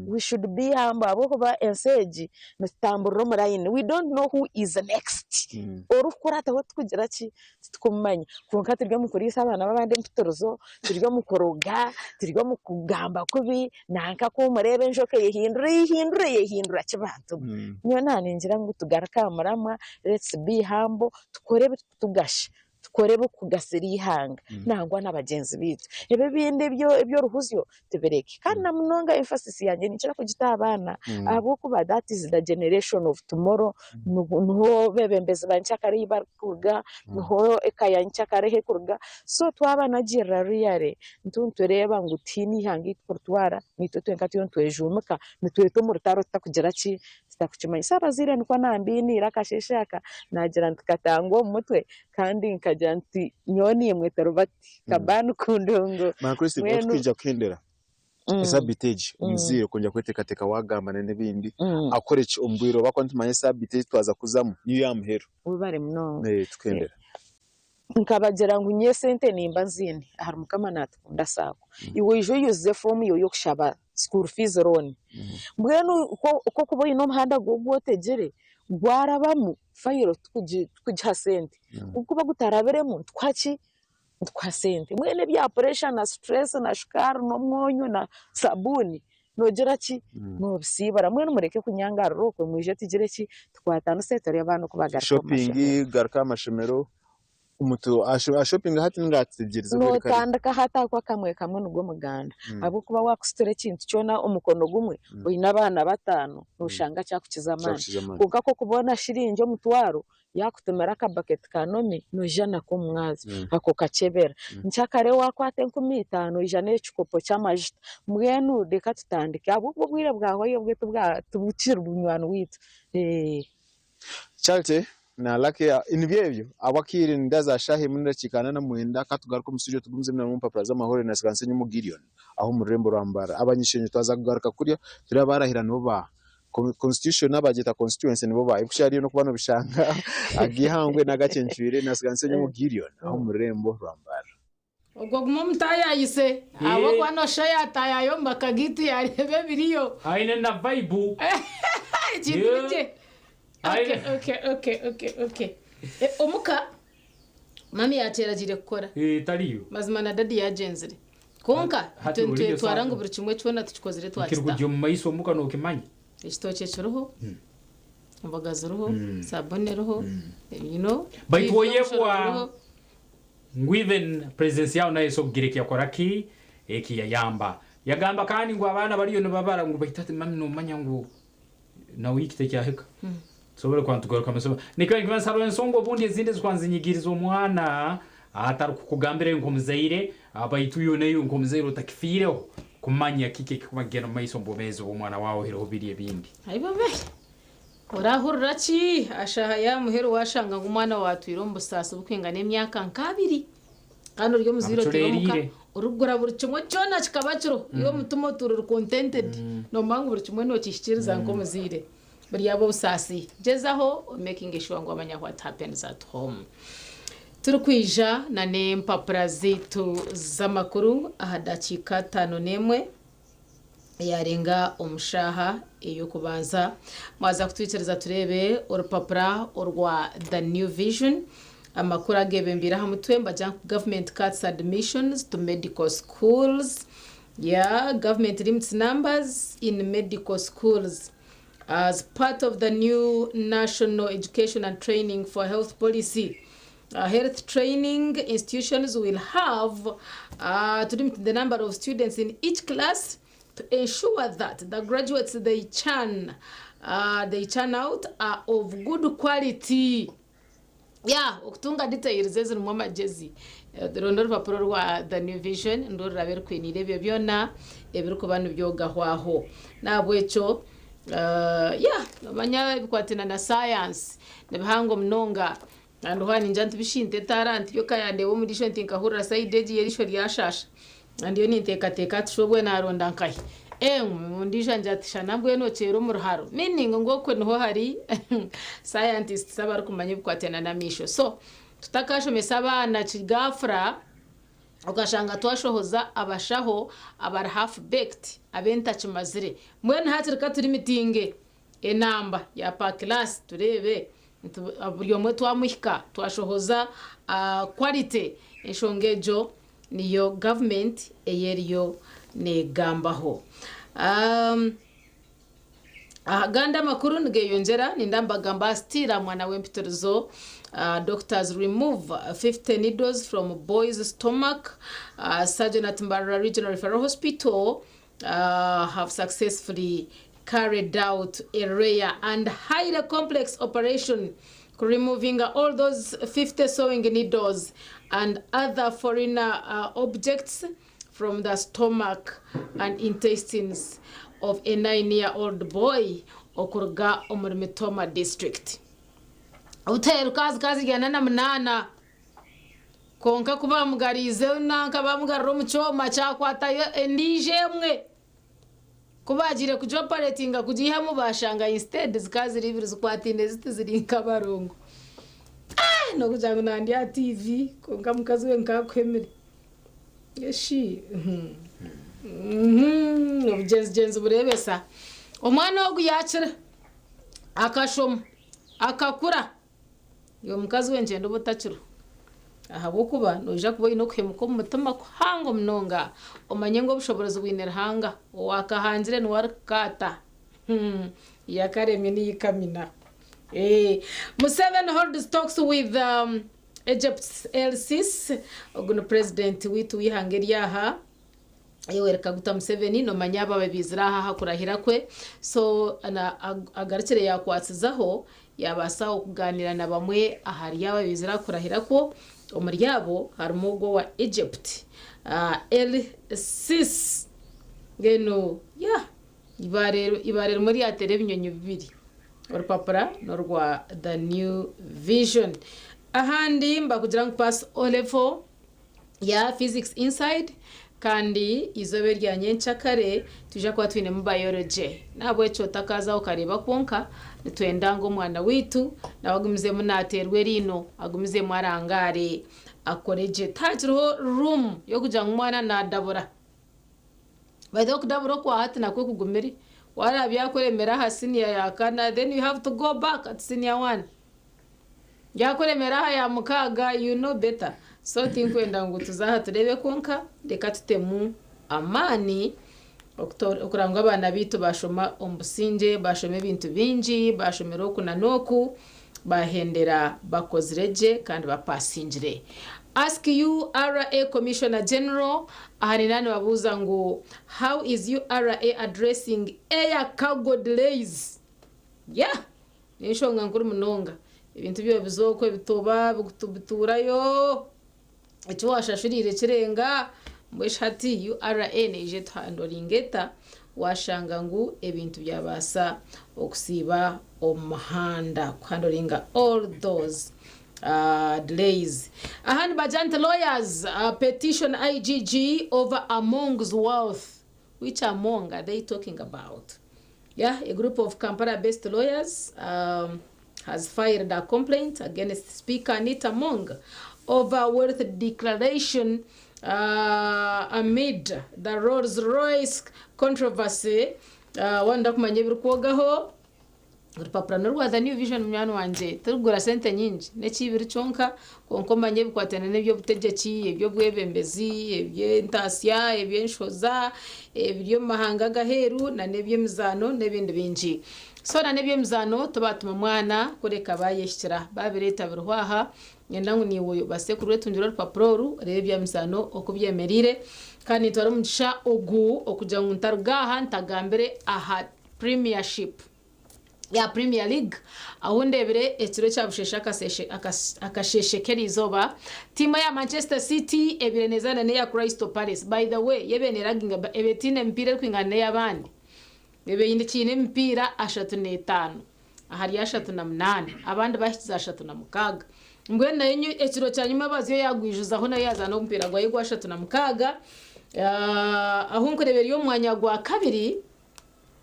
We should be humble ahabw'okuba ensi egi nitutamburira omu layini. We don't know who is next. Orikukurataho tikugira ki? Titukumumanya. Kwonka turi omu kuriisa abaana b'abandi empitirizo, turi omu kuroga, turi omu kugamba kubi, nanka ku omureeba enjoka eyehindura, eyehindura, eyehindura ki bantu mwe? Nyowe naningira ngu tugaruke aha muramwa, let's be humble, tukore ebirikutugasha. Tukore ebirikugasira eihanga nangwa na bagyenzi baitu. Ebi ebindi eby'oruhuzyo tubireke. Kandi na munonga emphasis yangye ninkira kugita aha baana ahabw'okuba that is the generation of tomorrow, niho abeebembezi ba nkyakare ahu barikuruga, niho eka ya nkyakare ahu erikuruga. So twabanagirira really nituba nitureeba ngu tihaine eihanga ei turikutwara, naitwe twenka turiyo nitwejuumika, nitweta omu rutaro tutakugira ki? Tutakukimanya. So abazaire nikwo nambiiniire akasheeshe aka, naagira nti katangwe omu mutwe kandi nkagira nti nyowe naimwe turi bati, kabani ku ndongo. Mama Christine, Mbwenu otukwija kuhendera esabiiti egi omuzaire kwongyera kweteekateeka waagamba n'ebindi akore ki omu bwire obu ahakuba nitumanya esabiiti egi twaza kuzamu niyo y'aha muheru. Webare munonga. Tukuhendera. Nkabagira ngu nyowe esente nimba nziine ahari Mukama natukunda saako. Iwe oije oijuze foomu yaawe y'okushaba school fees loan. Mbwenu ku orikuba oine omuhanda gwawe ogu otegire gwarabamu fayiro tikugiha sente, ku gurikuba gutarabiremu nitukuha ki? Nitukuha sente. Mbwenu ebya puresha na stress na shukaari n'omwonyo na sabuuni noogira ki? Noobisiibura. Mbwenu mureke kunyangarira okwe mwije tugire ki? Tukwatanise turebe abaana oku bagaruka omu Shopping, mashomero. garuka aha mashomero, omuntu ashopinga hati ninga ategyereze obwire kare? Nootandika hati ahakuba kamwe kamwe nigwo muganda. Ahabw'okuba waakusitura ekintu kyona omukono gumwe oine abaana bataano, nooshanga kyakukiza amaani. Kyakukiza amaani. Kwonka ku orikuba shiringi omutwaro, Yaakutumira akabaketi ka nomi, noija nako omu mwazyo. Ako okakyebera. Nkyakare waakwata 5000 oija n'ekikopo ky'amajuta. Mbwenu reka tutandike ahabw'okuba obwire bwahwayo obwe tibukiri munywani waitu. Charity na Lucky nibyo ebyo ahabw'akaire nindeeba za shaaha emwe n'edakiika ana na mwenda ka tugaruke omu studio tugumizemu nabwo omu mpapura z'amahurire na Sigansenyi omu Gideon aho omu rurembo rwa Mbarara. Abanyishenyo twaza kugaruka kurya turi abaarahira nibo ba Constitution abagyeta constituency nibo ba ebikushusha hariyo nokuba nobishanga ag'eihangwe n'agacencwire nasiganisa enye omu Gideon aho omu rurembo rwa Mbarara. Ogwo guma omutaayayise ahabw'okuba nooshusha yaataayaaya omu maka gaitu yaareeba ebiriyo. Aine na vibe. Ekintu nikye. Okay, okay, okay, okay, okay. Omuka Mami yaakyeragiire kukora. Tariyo. Mazima na dadi yaagyenzire. Kwonka Hati itwe oriyo nitwetwara ngu saaha. buri kimwe kyona tukikozire twakita. Ekirikugya omu maiso omuka nookimanya. Ekitookye kiriho, emboga ziriho, saabuni eriho, you know, Baitu ebintu by'omushoro oyebwa biriho. ngu even presence yaawe nayo esobola kugira eki yakora ki, eki yayamba. Yagamba kandi ngu abaana bariyo nibabara ngu baitu hati mami noomanya ngu Na wiiki tekyahika. Tusobole kuba nitugaruka amasomo. Nikiba nikimanyisa hariho ensonga obundi ezindi ezikuba nizinyigiriza omwana atarikukugambira iwe nk'omuzaire, baitu iwe naiwe nk'omuzaire otakifiireho kumanya kiki ekikuba nikigenda omu maiso omu bwomeezi bw'omwana waawe oihireho biri ebindi. Aibo be! Orahurira ki aha shaaha ya muheru waashanga ngu omwana waawe atwire omu busaasi bukwingana emyaka nk'abiri? Kandi ori omuzaire otuura omuka Amucureeriire. orikugura buri kimwe kyona kikaba kiriho, iwe omutima otuura ori contented, noomanya ngu buri kimwe nookihikiiriza nk'omuzaire. Buryaba obusaasi. Gyezaho omekinge sure ngu wamanya what happens at home. Turikwija na n'empapura zaitu z'amakuru aha dakiika 51 yaarenga omu shaaha ey'okubanza. Mwaza kutwikiriza tureebe orupapura orwa The New Vision. Amakuru ageebembeire aha mutwe nibagira ngu Government cuts admissions to medical schools. Yeah, government limits numbers in medical schools as part of the new National Education and Training for Health Policy. Health training institutions will have to limit the number of students in each class to ensure that the graduates they churn, they churn out are of good quality. Yeah, okutunga details ezirimu amagyezi. Ronda orupapuro rwa The New Vision nirwo rurabe rukwiniire ebyo byona ebirikuba nibyogahwaho. N'ahabw'ekyo yeah, nomanya ebikwataine na science nibihango munonga. Kandi hoona ningira nti bishi nte etaara nti yo ka yandeeba omu riisho nti nkahurira sayidi egi y'eriisho ryashaasha. Ndiyo ninteekateeka ati shi obwe naaronda nkahi? Eeh, ondiijo angira ati shana mbwenu okyera omu ruharo. Meaning ngu okwe niho hari scientists abarikumanya ebikwatiraine n'amaisho. So, tutakashomesa abaana kigaafura, okashanga twashohoza abashaho abari half baked, ab'entakimazire. Mbwenu hakiri ka turimitinge enamba ya per class tureebe nti buri omwe twamuhika, twashohoza quality. Enshonga egyo niyo gavumenti ei eriyo neegambaho. Agandi amakuru nigeyongyera ninda mbagamba aha Stella mwana w'empitirizo. Doctors remove 50 needles from boy's stomach. Surgeon at Mbarara Regional Referral Hospital have successfully carried out a rare and highly complex operation removing all those 50 sewing needles and other foreign objects from the stomach and intestines of a 9-year-old boy okuruga omuri Mitooma district. Obuteeruka zikaba ziri 48 kwonka ku baamugariize nanka baamugarura omu kyoma kyakwatayo endiijo emwe. Ku baagiire kugioparetinga kugiihamu baashanga instead zikaba ziri ibiri zikwataine ziti ziri nk'abarongo. Ah! N'okugira ngu nandi aha TV kwonka mukazi we nkaakuhemire. Eshi! Obugyenzigyenzi bureebesa. Omwana ogu yaakira, akashoma, akakura. Iwe mukazi we ngyenda obe otakiriho, ahabw'okuba noija kuba oine okuhemuka omu mutima kuhango munonga, omanye ngu obushoboorozi bwine Ruhanga, owaakahangire niwe arikukaata. Yakaremye niyo ikamina. Museveni holds talks with Egypt's El Sisi, ogu ni purezidenti waitu w'eihanga eryaha. Yoweri Kaguta Museveni nomanya abo ababaizire aha aha kurahira kwe so na agarukire yakwatsizaho yabaasa okuganira na bamwe ahari abo abaizire aha kurahira kwo omuri abo harimu ogwo owa Egypt El Sisi mbwenu yeah ibaare ibaare rimwe ryatera ebinyonyi bibiri orupapura norwa The New Vision ahandi nibakugira ngu pass O level ya Physics Inside kandi eizooba erya nyenkyakare nitwija kuba twinemu Biology. N'ahabw'ekyo otakaazaho okareeba kwonka, nitwenda ngu omwana waitu nawe agumizemu naateerwa eriino, agumizemu arangaare akore gye. Tihakiriho room y'okugira ngu omwana naadabura. By the way okudabura okwa hati nakwo kugumire. Wareeba byakuremera aha senior ya kana then you have to go back at senior one. Byakuremera aha ya mukaaga you know better. So tinkwenda ngu tuze aha tureebe kwonka reka tutemu amaani okureba ngu abaana baitu bashoma omu busingye, bashoma ebintu bingi, bashomera oku na n'oku, bahendera bakozire gye kandi bapasingire. Ask URA Commissioner General aha nina nibabuuza ngu how is URA addressing air cargo delays? Yeah! N'enshonga nkuru munonga. Ebintu byawe biza okwo bitoba, bituurayo, eki waashashuriire kirenga. Mbwenu shi hati URA neija etuhandoringa eta waashanga ngu ebintu byabaasa okusiiba omu muhanda, kuhandoringa all those. Delays. Aha nibagira nti lawyers petition IGG over Among's wealth. Which Among are they talking about? Yeah, a group of Kampala-based lawyers has filed a complaint against Speaker Anita Among over wealth declaration amid the Rolls-Royce controversy. Wanda kumanya ebirikwogaho orupapura n'orwa The New Vision munywani wangye turikugura sente nyingi n'ekibiri kyonka kwonka omanye ebikwatiraine n'eby'obutegyeki eby'obwebembezi eby'entaasya eby'enshoza ebiri omu mahanga ag'aheeru n'eby'emizaano n'ebindi bingi so n'eby'emizaano tibaatuma mwana kureka baayehikira baabireeta biriho aha nyenda ngu naiwe obaase kurwetungira orupapura oru oreebe eby'emizaano oku byemereire kandi nitwara omugisha ogu okugira ngu ntaruga aha ntagambire aha Premiership. Ya Premier League ahu ndebire ekiro ekya busheeshe akasheeshe k'erizooba tiimu eya Manchester City ebaire nezaana n'eya Crystal Palace. By the way, yo ebaire neraginga ebaire etaine emipiira erikwingana n'ey'abandi. Ebaire ekiine emipiira 35 ahari 38 abandi bahikize 36. Mbwenu nayo ekiro kya nyuma yo yaagwijuzaho nayo yaazaana omupiira gwayo gwa 36 ahu nkureeba eri omu mwanya gwa kabiri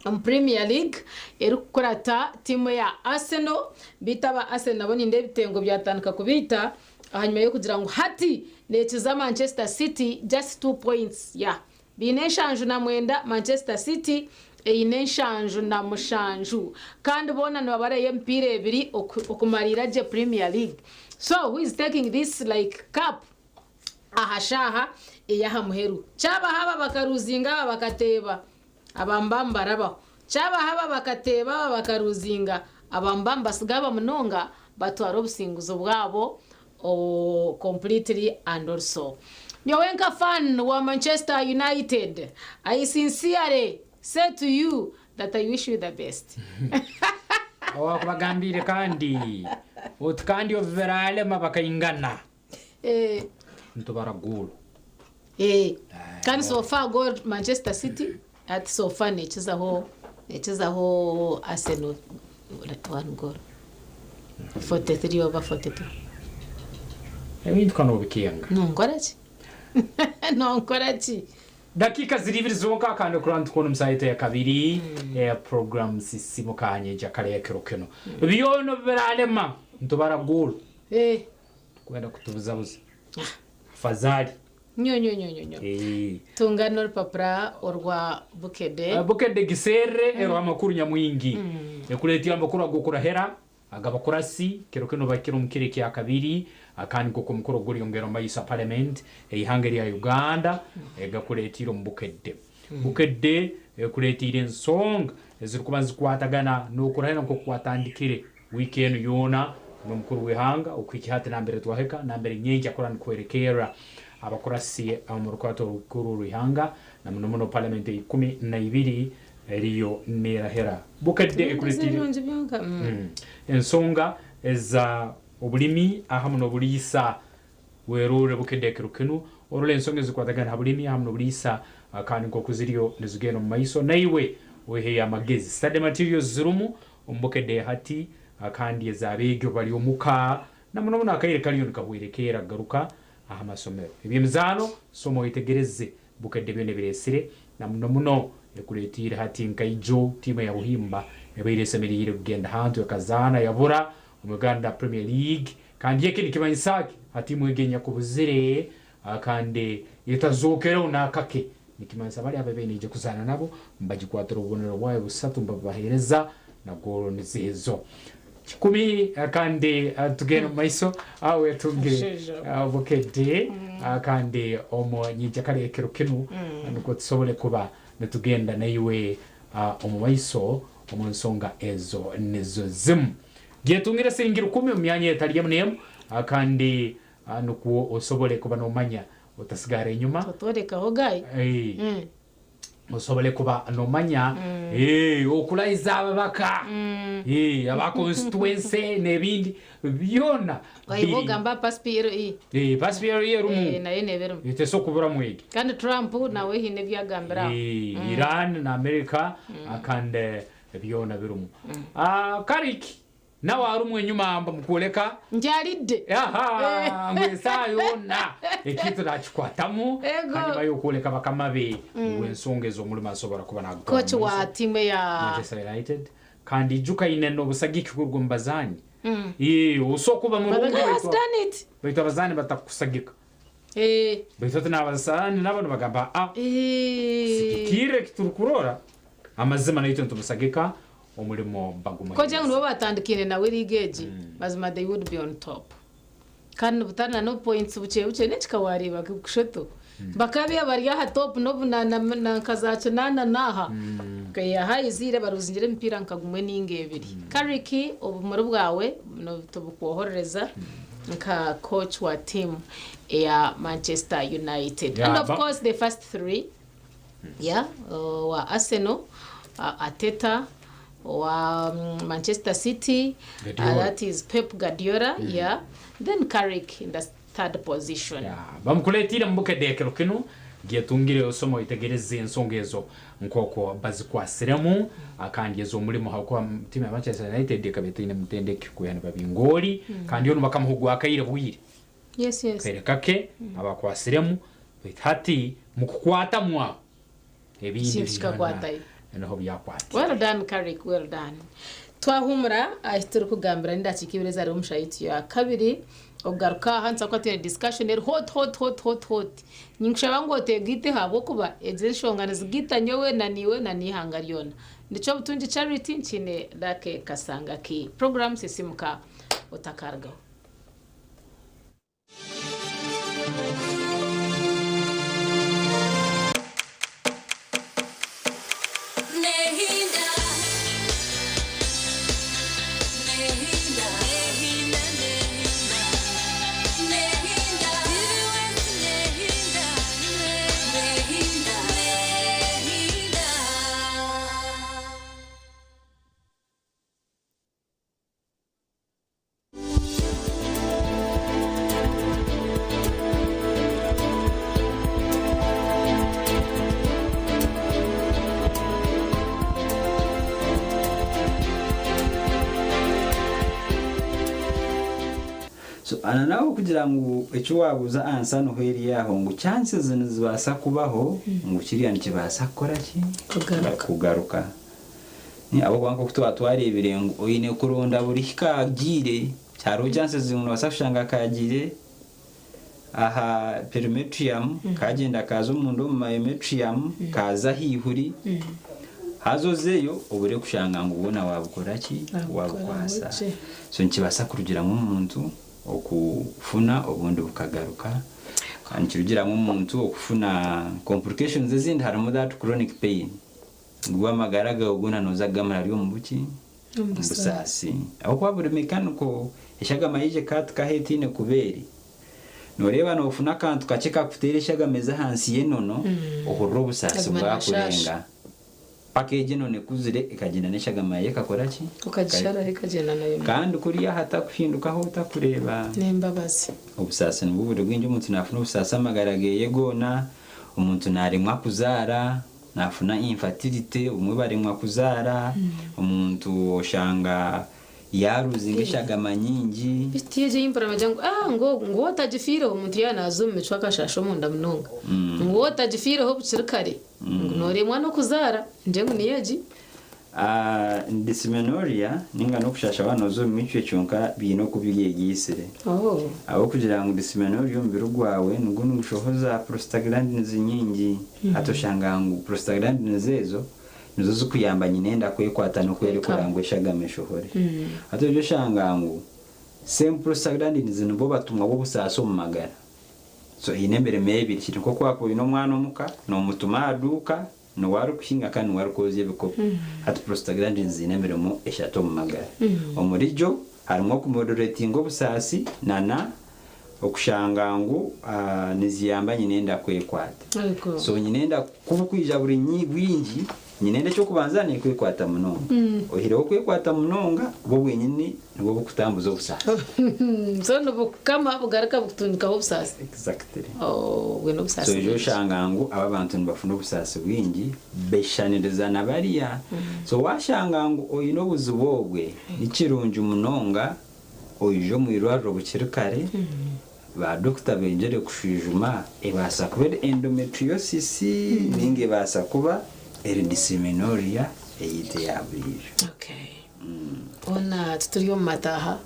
omu Premier League erikukurata tiimu eya Arsenal beitu aba Arsenal nabo nindeeba ebitengo byatandika kubaita ahanyima y'okugira ngu hati nekiza Manchester City just 2 points yeah baine 79 Manchester City eine 77 kandi boona nibabarayo emipiira ebiri okumariira gye Premier League so who is taking this like cup aha shaaha ey'aha muheru. Kyabaho aba bakaruzinga aba bakateeba, aba nibaba nibarabaho. Kyabaho aba bakateeba aba bakaruzinga, aba nibaba nibasiga aba munonga batwara obusinguzi bwabo completely and also. Nyowe nka fan wa Manchester United, I sincerely say to you that I wish you the best. Owakubagambiire kandi oti kandi obu biraalema bakaingana. Nitubara goolo. Kandi so far goal Manchester City hati so far nekizaho nekizaho Arsenal one goal 43 over 42. Ebintu ka nobikenga. Nonkora ki? Nonkora ki? Dakiika ziri ibiri zonka kandi okurora nitukoona omu saaha yaitu eya kabiri eya program Sisimuka Nyenkyakara ey'ekiro kinu. Byona obu biraalema nitubara goolo. Kwenda kutubuzabuza. Afazali. Nyo nyo nyo nyo nyo. Tunga n'orupapura orwa Bukedde. Bukedde giserre eruho amakuru nyamwingi. Ekureetire amakuru ag'okurahira ag'abakurasi kiro kinu bakire omu kiro ekyakabiri kandi nk'oku omukoro guri omu maiso Parliament ey'ihanga erya Uganda egakureetiire omu Bukedde. Bukedde ekureetiire ensonga ezirikuba nizikwatagana n'okurahira nk'oku kwatandikire Wiiki enu yoona n'omukuru w'ihanga okuhikya hati nambere twahika nambere nyenkya kurora nikuhwerekerra abakurasi omu rukurato orukuru orw'ihanga na muno muno parliament eya 12 eriyo nerahira. Bukedde ekuretire ensonga eza obulimi ahamu n'obuliisa. Werorre Bukedde ekiro kinu orole ensonga ezikwatagana ha bulimi hamu n'obuliisa kandi nk'oku ziriyo nizigenda omu maiso naiwe oiheyo amagezi. Study materials zirumu omu Bukedde hati kandi ez'abeegi obu bali omuka na muno muno akaire kaliyo nikahwerekerra kugaruka aha masomero. Eby'emizaano soma oyetegereze Bukedde byona ebireesire na muno muno ekureetiire hati nka ijo tiimu eya Buhimba ebaire esemeriire kugenda hantu ekazaana yabura omu Uganda Premier League kandi eki nikimanyisa ki ha tiimu egi enyakubuzire kandi etazookereho n'akake? Nikimanyisa bali ababaire nibaija kuzaana nabo nibagikwatira obubonero bwayo busatu nibabubaheereza na goolo nizo ezo. Kikumi kandi tugende omu maiso aho wetungire Bukedde kandi omu nyenkyakara ey'ekiro kinu nukwo tusobole kuba nitugenda naiwe omu maiso omu nsonga ezo nizo zimu. Gyetungire siringi rukumi omu myanya etali emu n'emu kandi nukwo osobole kuba nomanya otasigara enyuma. Otworekaho guy. Osobole kuba nomanya okurahiza ababaka aba constituency n'ebindi byona. Wayiba ogamba aha pass PLE. Pass PLE erimu. Nayo neeba erimu. Tesobola kuburamu egi. Kandi Trump nawe haine ebi agambire aho. Iran na America kandi byona birimu. Kariki. Nawe arumwe enyuma bamukwoleka Njalidde. Aha, ngu esaaha yoona ekintu nakikwatamu. Ego. Hanyuma y'okwoleka bakama be ngu ensonga ez'omulimo asobora kuba nagutwara Coach omu wa maiso. tiimu eya Manchester United kandi ijuka aine n'obusagiki kuruga omu bazaani. Osobola kuba But murungi the guy has baitu done it. baitu abazaani batakusagika. Baitu hati n'abazaani nabo nibagamba a sigikirre ekiturukurora amazima naitwe nitumusagika omulimo bagumuhereza. Koja ngu nibo batandikire nawe liigi egi, mazima they would be on top. Kandi butari na no points bukye bukye nekika wareeba kushoto. Bakabiya bari aha top n'obu na na na nka za kinaana n'aha. Yaha eziire baruzingire emipiira nka gumwe ninga ebiri. Carrick obumuri bwawe tubukwohorereza nka coach wa team ya Manchester United. Yeah, And of but- course the first three, yeah, wa Arsenal, Arteta, wa Manchester City, Guardiola. that is Pep Guardiola, yeah. Then Carrick in the third position. Bamukuleetire mu bukedekero kinu gyetungire osoma oitegereze ensonga ezo nk'okwo bazikwasiremu kandi ez'omulimo hakuba tiimu ya Manchester United ekaba etaine mutendeki kuyana babingooli kandi onu bakamuha ogwakaire bwire kaire kake abakwasiremu baitu hati mukukwatamu aho ebindi Kintu kikakwatayo. niho byakwata. Well done, Carrick, well done. Twahumura ahi turikugambira n'endakiika ibiri ezari omu shaaha ya kabiri okugaruka aha nituza kuba twine discussion eri hot hot hot hot hot. Ninkushaba ngu oteegaite ahabw'okuba egi enshonga nizigaita nyowe na niiwe na n'eihanga ryona. Nikyo Obutungi Charity nkiine Lucky Kasangaki. Program Sisimuka otakarugaho. Nehinda, nehinda, nehinda, nehinda, nehinda, nehinda, nehinda. So ana nawe kugira ngu eki wabuuza ansa niho eri aho ngu chances nizibaasa kubaho ngu kiriya nikibaasa kukora ki? Kugaruka. Ahabw'okuba nk'oku twaba twareebire ngu oine kuronda buri hikagiire hariho chances ngu nobaasa kushanga kagiire aha perimetrium kagyenda kaza omunda omu myometrium kaza ahaihuri haza ozeyo obure kushanga ngu bwona wabukora ki? Wabukwasa. So nikibaasa kurugiramu omuntu okufuna obundi bukagaruka, kandi nikirugiramu omuntu okufuna complications ezindi harimu that chronic pain ngu amagara gawe goona nooza kugamara ari omu buki? Omu busaasi, ahabw'okuba buri mechanical eshagama yaija ekaatukaho etaine kuba eri noreeba noofuna akantu kakye kakuteera eshagama eza ahansi y'enono ohurira obusaasi Aguma bwakurenga nashaasha. Paka egi enono ekuzire ekagyenda n'eshagama yayo ekakora ki? Ukagisharaho ekagyenda nayo. Kandi kuriya hatakuhindukaho otakureeba. N'embabazi. Obusaasi nibwo buri bwingi, omuntu naafuna obusaasi amagara geye goona, omuntu naaremwa kuzaara, naafuna infertility, obumwe baremwa kuzaara, omuntu oshanga yaruzinga eshagama nyingi. Bitiye impara bagira ngu ah ngo ngo otagifiireho omuntu yaaba naaza omu micwe akashasha omunda munonga. Ngu otagifiireho bukiri kare ngu nooremwa n'okuzaara ngye ngu niyo egi. Ah, dysmenorrhea ninga n'okushasha waaba nooza omu micwe kyonka biine oku byegiisire. Ahabw'okugira ngu dysmenorrhea omubiri gwawe nigwo nigushohoza prostaglandins nyingi. Hati oshanga ngu prostaglandins ezo nizo zikuyamba nyina enda kwekwata n'okwerekura ngu eshagama eshohore. Hati oija oshanga ngu same prostaglandins nibo batumwa b'obusaasi omu magara. So eine emirimo ebiri kiri nk'oku wakuba oine omwana omuka noomutuma aha duuka niwe arikuhinga kandi niwe arikwozya ebikopo. Hati prostaglandins ziine emirimo eshatu omu magara. Omuri gyo harimu okumoderatinga obusaasi nana okushanga ngu niziyamba nyina enda kwekwata. Ariko. So nyina enda kuba kwija buri bwingi Nyine ekyokubanza nikwekwata munonga. Ohireho kwekwata munonga bwo bwenyini nibwo bukutambuza obusaasi. So nibukama bugaruka bukutundikaho obusaasi. Exactly. Oh, bwe n'obusaasi. So ejo oshanga ngu aba bantu nibafuna obusaasi bwingi beshaniriza na bariya. So washanga ngu oine obuzibu obwe nikirungi munonga oije omu irwariro bukiri kare ba dokita bengyere kushwijuma ebaasa kuba eri endometriosis ninga ebaasa kuba eri dysmenorrhea eyaitu eya buriijo. Okay. Ona tituri omu mataaha.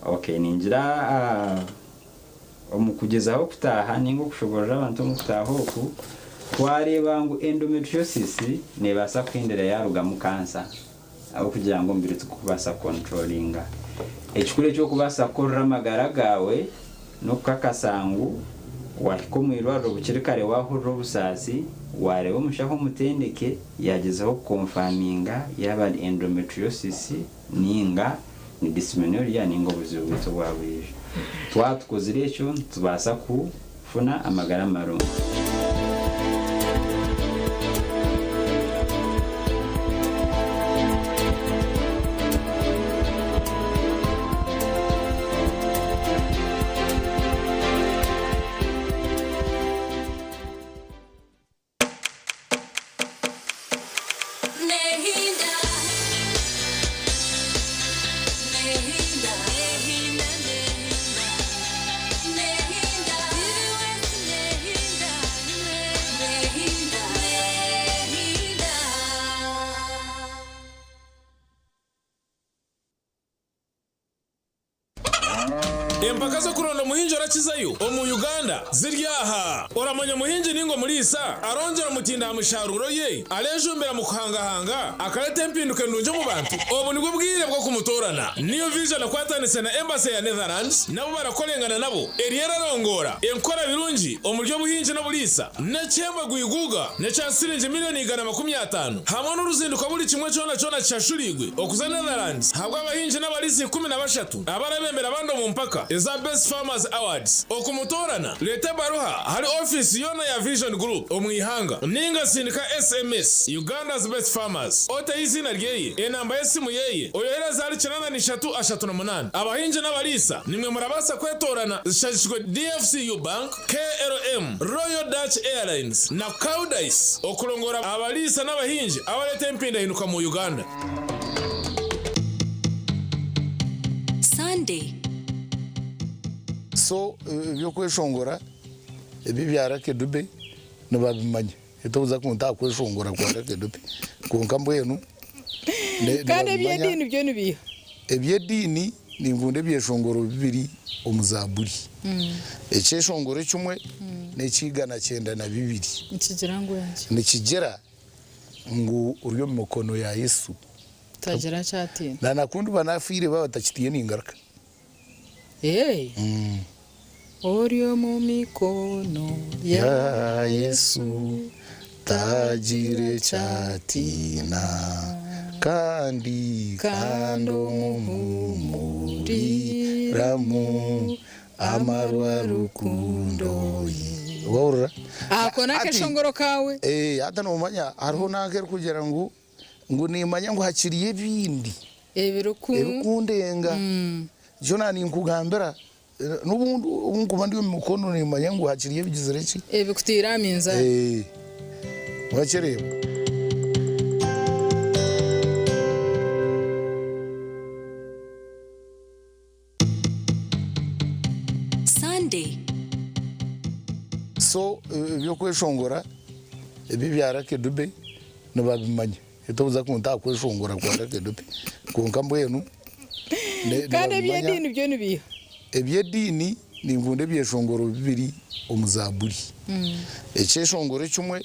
Okay, ningira omu kugyezaho kutaaha ninga okushoborora abantu omu kutaaha oku, twareeba ngu endometriosis neebaasa kuhendera yaarugamu kansa ahabw'okugira ngu omubiri tigurikubaasa kukonturoringa. Ekikuru eki orikubaasa kukorera amagara gaawe n'okukakasa ngu waahika omu irwariro bukiri kare waahurira obusaasi, waareeba omushaho omutendeke yaagyezaho kukonfaminga yaaba ari endometriosis ninga ni dysmenorrhea ninga obuzibu bwaitu obwa buriijo. Twaba tukozire ekyo nitubaasa kufuna amagara marungi. Nehinda, nehinda, nehinda, nehinda, nehinda, nehinda, nehinda. Empaka z'okuronda omuhingi orakizayo omu Uganda ziri aha. Oramanya omuhingi ninga omuriisa arongyera omutindo aha misharuuro ye, arejumbira mu kuhangahanga, akareta empinduka endungi omu bantu? Obu nibwo bwire bw'okumutoorana. New Vision ekwatanise na Embassy ya Netherlands nabo barakorengana nabo eriyo erarongoora enkora birungi omuri obuhingi n'oburiisa n'ekihembo gwiguuga n'ekya siringi milioni 150 hamwe n'oruzinduko buri kimwe kyona kyona kishashuriirwe okuza Netherlands ahabw'abahingi n'abariisa 13 abarabembera abandi omu mpaka eza Best Farmers Awards. Okumutoorana, reeta ebaruha ahari ofiisi yoona ya Vision Group omu ihanga ninga sindika SMS Uganda's Best Farmers oteho eiziina ryeye, enamba y'esimu yeye, oyohereze ahari 83 38. Abahingi n'abariisa nimwe murabaasa kwetoorana zishagikirwe DFCU Bank, KLM, Royal Dutch Airlines na Koudijs okurongoora abariisa n'abahingi abareeta empindahinduka mu Uganda. Sunday. So ebyokweshongora ebi ebya Lucky Dube nibabimanya etobuza kunta aha kweshongora kwa Lucky Dube kwonka mbwenu Kandi nibabimanya. eby'ediini byo nibiiha? Eby'ediini ninkunda ebyeshongoro bibiri omu Zaaburi. Ekyeshongoro ekimwe n'eky'eigana kyenda na bibiri. Nikigira ngu enki? Nikigira ngu ori omu mikono ya Yesu. Tagira ki atiina. Na nakundi banafiire baba batakitiine ningaruka. Ee. Ori omu mikono ya Yesu tagire eki atiina kandi kandi omuhumuriramu amarwa rukundo ye. Wahurira? Ako n'akeshongoro kaawe? Ee, hati noomanya hariho n'akerikugira ngu ngu nimanya ngu hakiriyo ebindi ebirikundenga. Nikyo naaninkugambira n'obundi obu nkuba ndi omu mikono nimanya ngu hakiriyo ebigizire ki? Ebikutaire aha minzaani. Ee, wakireeba. Sunday. So ebyokweshongora ebi ebya Lucky Dube nibabimanya etobuza kunta aha kweshongora kwa Lucky Dube kwonka mbwenu Kandi nibabimanya. eby'ediini byo nibiiha? Eby'ediini ninkunda ebyeshongoro bibiri omu Zaaburi. Ekyeshongoro ekimwe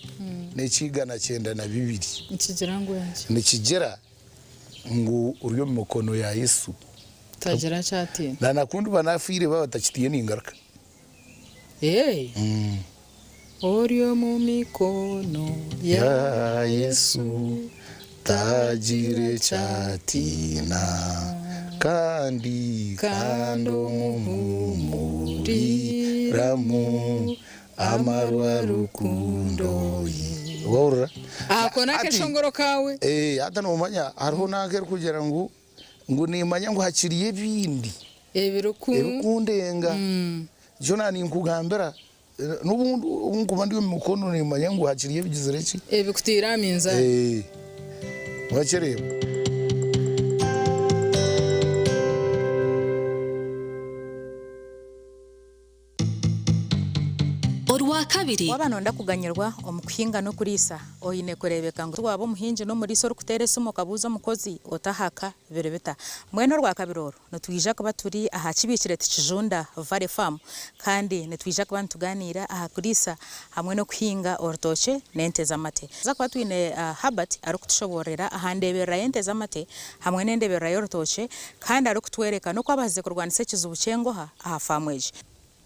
n'eky'eigana kyenda na bibiri. Nikigira ngu enki? Nikigira ngu ori omu mikono ya Yesu. Tagira ki atiina. Na nakundi banafiire baba batakitiine ningaruka. Ee. Ori omu mikono ya. Ya Yesu tagira eki atiina kandi kandi omuhumuriramu amarwa rukundo ye. Wahurira? Ako n'akeshongoro kaawe. Eh, hati noomanya hariho nanka erikugira ngu ngu niimanya ngu hakiriyo ebindi ebirikundenga. Nikyo naaninkugambira n'obundi obu nkuba ndi omu mikono niimanya ngu hakiriyo ebigizire ki? Ebikutaire aha minzaani. Eh, wakireeba? Orwakabiri. Waaba nooyenda kuganyirwa omu kuhinga n'okuriisa, oine kureebeka ngu waaba omuhingi n'omuriisa orikuteera esimu okabuuza omukozi otahaka biri bita. Mbwenu Orwakabiri oru, nitwija kuba turi aha Kibiikire Tikijunda Valley Farm kandi nitwija kuba nitugaaniira aha kuriisa hamwe n'okuhinga orutookye n'ente z'amate. Nituza kuba twine Herbert arikutushoboororera aha ndeeberera y'ente z'amate hamwe n'endeeberera y'orutookye kandi arikutworeka n'oku abaasize kurwanisa ekizibu ky'engoha aha faamu egi.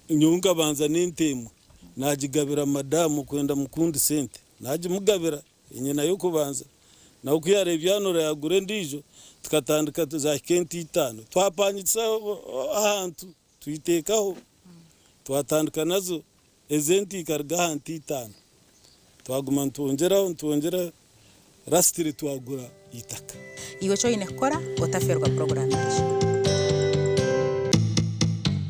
Nyowe nkabanza n'ente emwe naagigabira madamu kwenda mukundisa ente. Naagimugabira enyena y'okubanza. Nawe ku yaareebya yanura yaagura endiijo, tukatandika zaahika ente itaano. Twapangisa ahantu twiteekaho, twatandika nazo. Ezo ente ikaruga aha nte itaano. Twaguma nitwongyeraho nitwongyeraho, lasitiri twagura eitaka. Iwe eki oine kukora otafeerwa puroguraamu egi.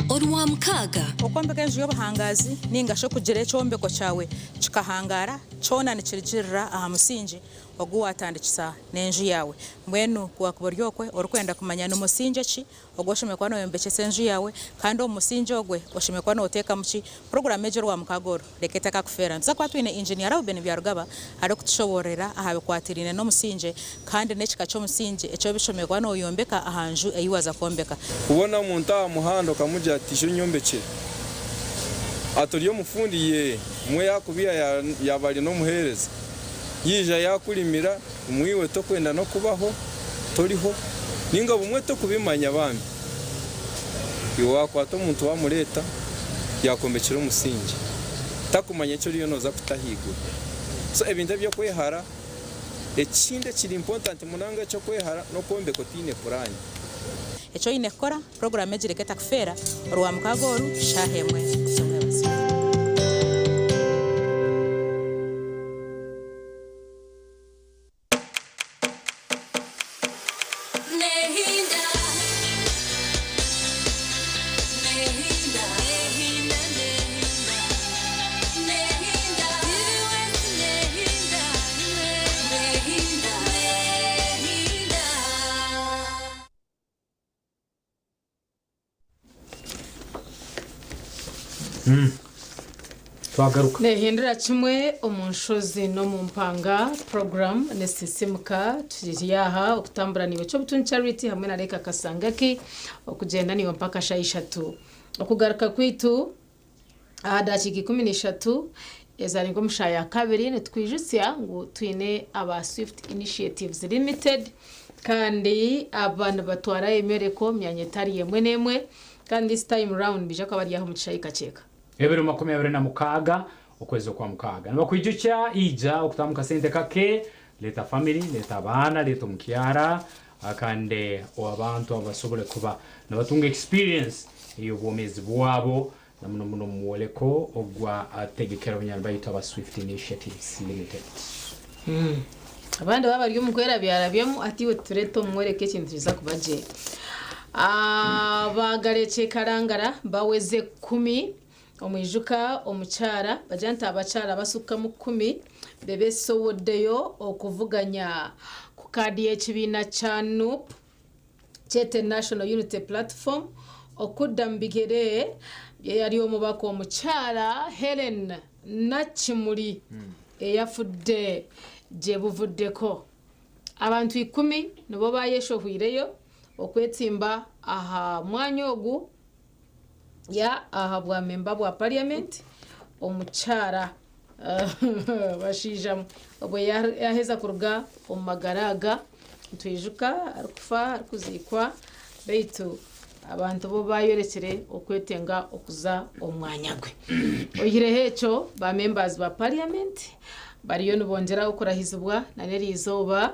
Orwamukaaga. Okwombeka enju y'obuhangaazi nainga shi okugira ekyombeko kyawe kikahangaara kyona nikirugirira aha musingi ogu waatandikisa n'enju yaawe. Mbwenu ku waakuba ori okwe orikwenda kumanya ni musingye ki Ogwo oshemereire kuba noyombekyesa enju yaawe kandi omu musingi ogwe oshemereire kuba noteekamu ki? Puroguraamu egi Orwamukaaga oru reka etakakufeera. Nituza kuba twine Engineer Reuben Byarugaba arikutushoboororera aha bikwatiraine n'omusingye kandi n'ekika ky'omusingye eki oshemereire kuba noyombeka aha nju ei waaza kwombeka. Kubona omuntu aha muhanda okamugira ati ija onyombekyere. Ati ori omufundi? Yee. Mwe yakubiha yaba ari n'omuheereza. Yaija yakurimira. Bumwe iwe tokwenda n'okubaho, toriho, ninga bumwe tokubimanya bambi. Iwe wakwata omuntu wamureeta yakwombekyera omusingi, takumanya eki oriyo noza kuta ahaiguru. So ebintu eby'okwehara, ekindi ekiri important munonga eky'okwehara n'okwombeka otaine puraani. Eki oine kukora, Puroguraamu egi reka etakufeera, Orwamukaaga oru, shaaha emwe z'omwebazyo. Twagaruka. Nehindura kimwe omu nshozi n'omu mpanga program nesisimuka turi aha okutambura niiwe Kyobutuni Charity hamwe na Leka Kasangaki okugyenda niiwe mpaka shaaha ishatu okugaruka kwaitu aha dakiika 13 ezari nk'omu shaaha ya kabiri nitukwijutsya ngu twine aba Swift Initiatives Limited kandi aba nibatwara emyoreko omu myanya etari emwe n'emwe kandi this time round nibaija kuba bari aha omu kishaayi Kakyeka. Ebiro 26 okwezi okwa mukaaga nibakwijukya ija okutamu kasente kake leeta family leeta abaana leeta omukyara kandi abantu abo basobole kuba nibatunga experience ey'obwomeezi bwabo na muno muno omu mwoleko ogwa tegekera abanywani baitu aba Swift Initiatives Limited. Abandi baba bari omu kwerabyarabyemu hati iwe tureete omu mworeko ekintu nikiza kuba gye. Abagarekye Karangara baweze kumi omwijuka omukyara bagira nti abakyara abasukkamu kumi bebesowoddeyo okuvuganya ku kaadi y'ekibiina kya nup kyete National Unity Platform okudda mu bigere by'eyali omubaka omukyala Hellen Nakimuli eyafudde gye buvuddeko. Abantu ikumi nibo bayeshohwireyo okwetsimba aha mwanya ogu ya aha bwa memba bwa parliament omukyara bashaija obwe yaheza kuruga omu magara aga nitwijuka arikufa arikuziikwa beitu abantu bo bayorekire okwetenga okuza omu mwanya gwe. Oihireho ekyo ba members ba parliament bariyo nibongyera okurahizibwa na n'eriizooba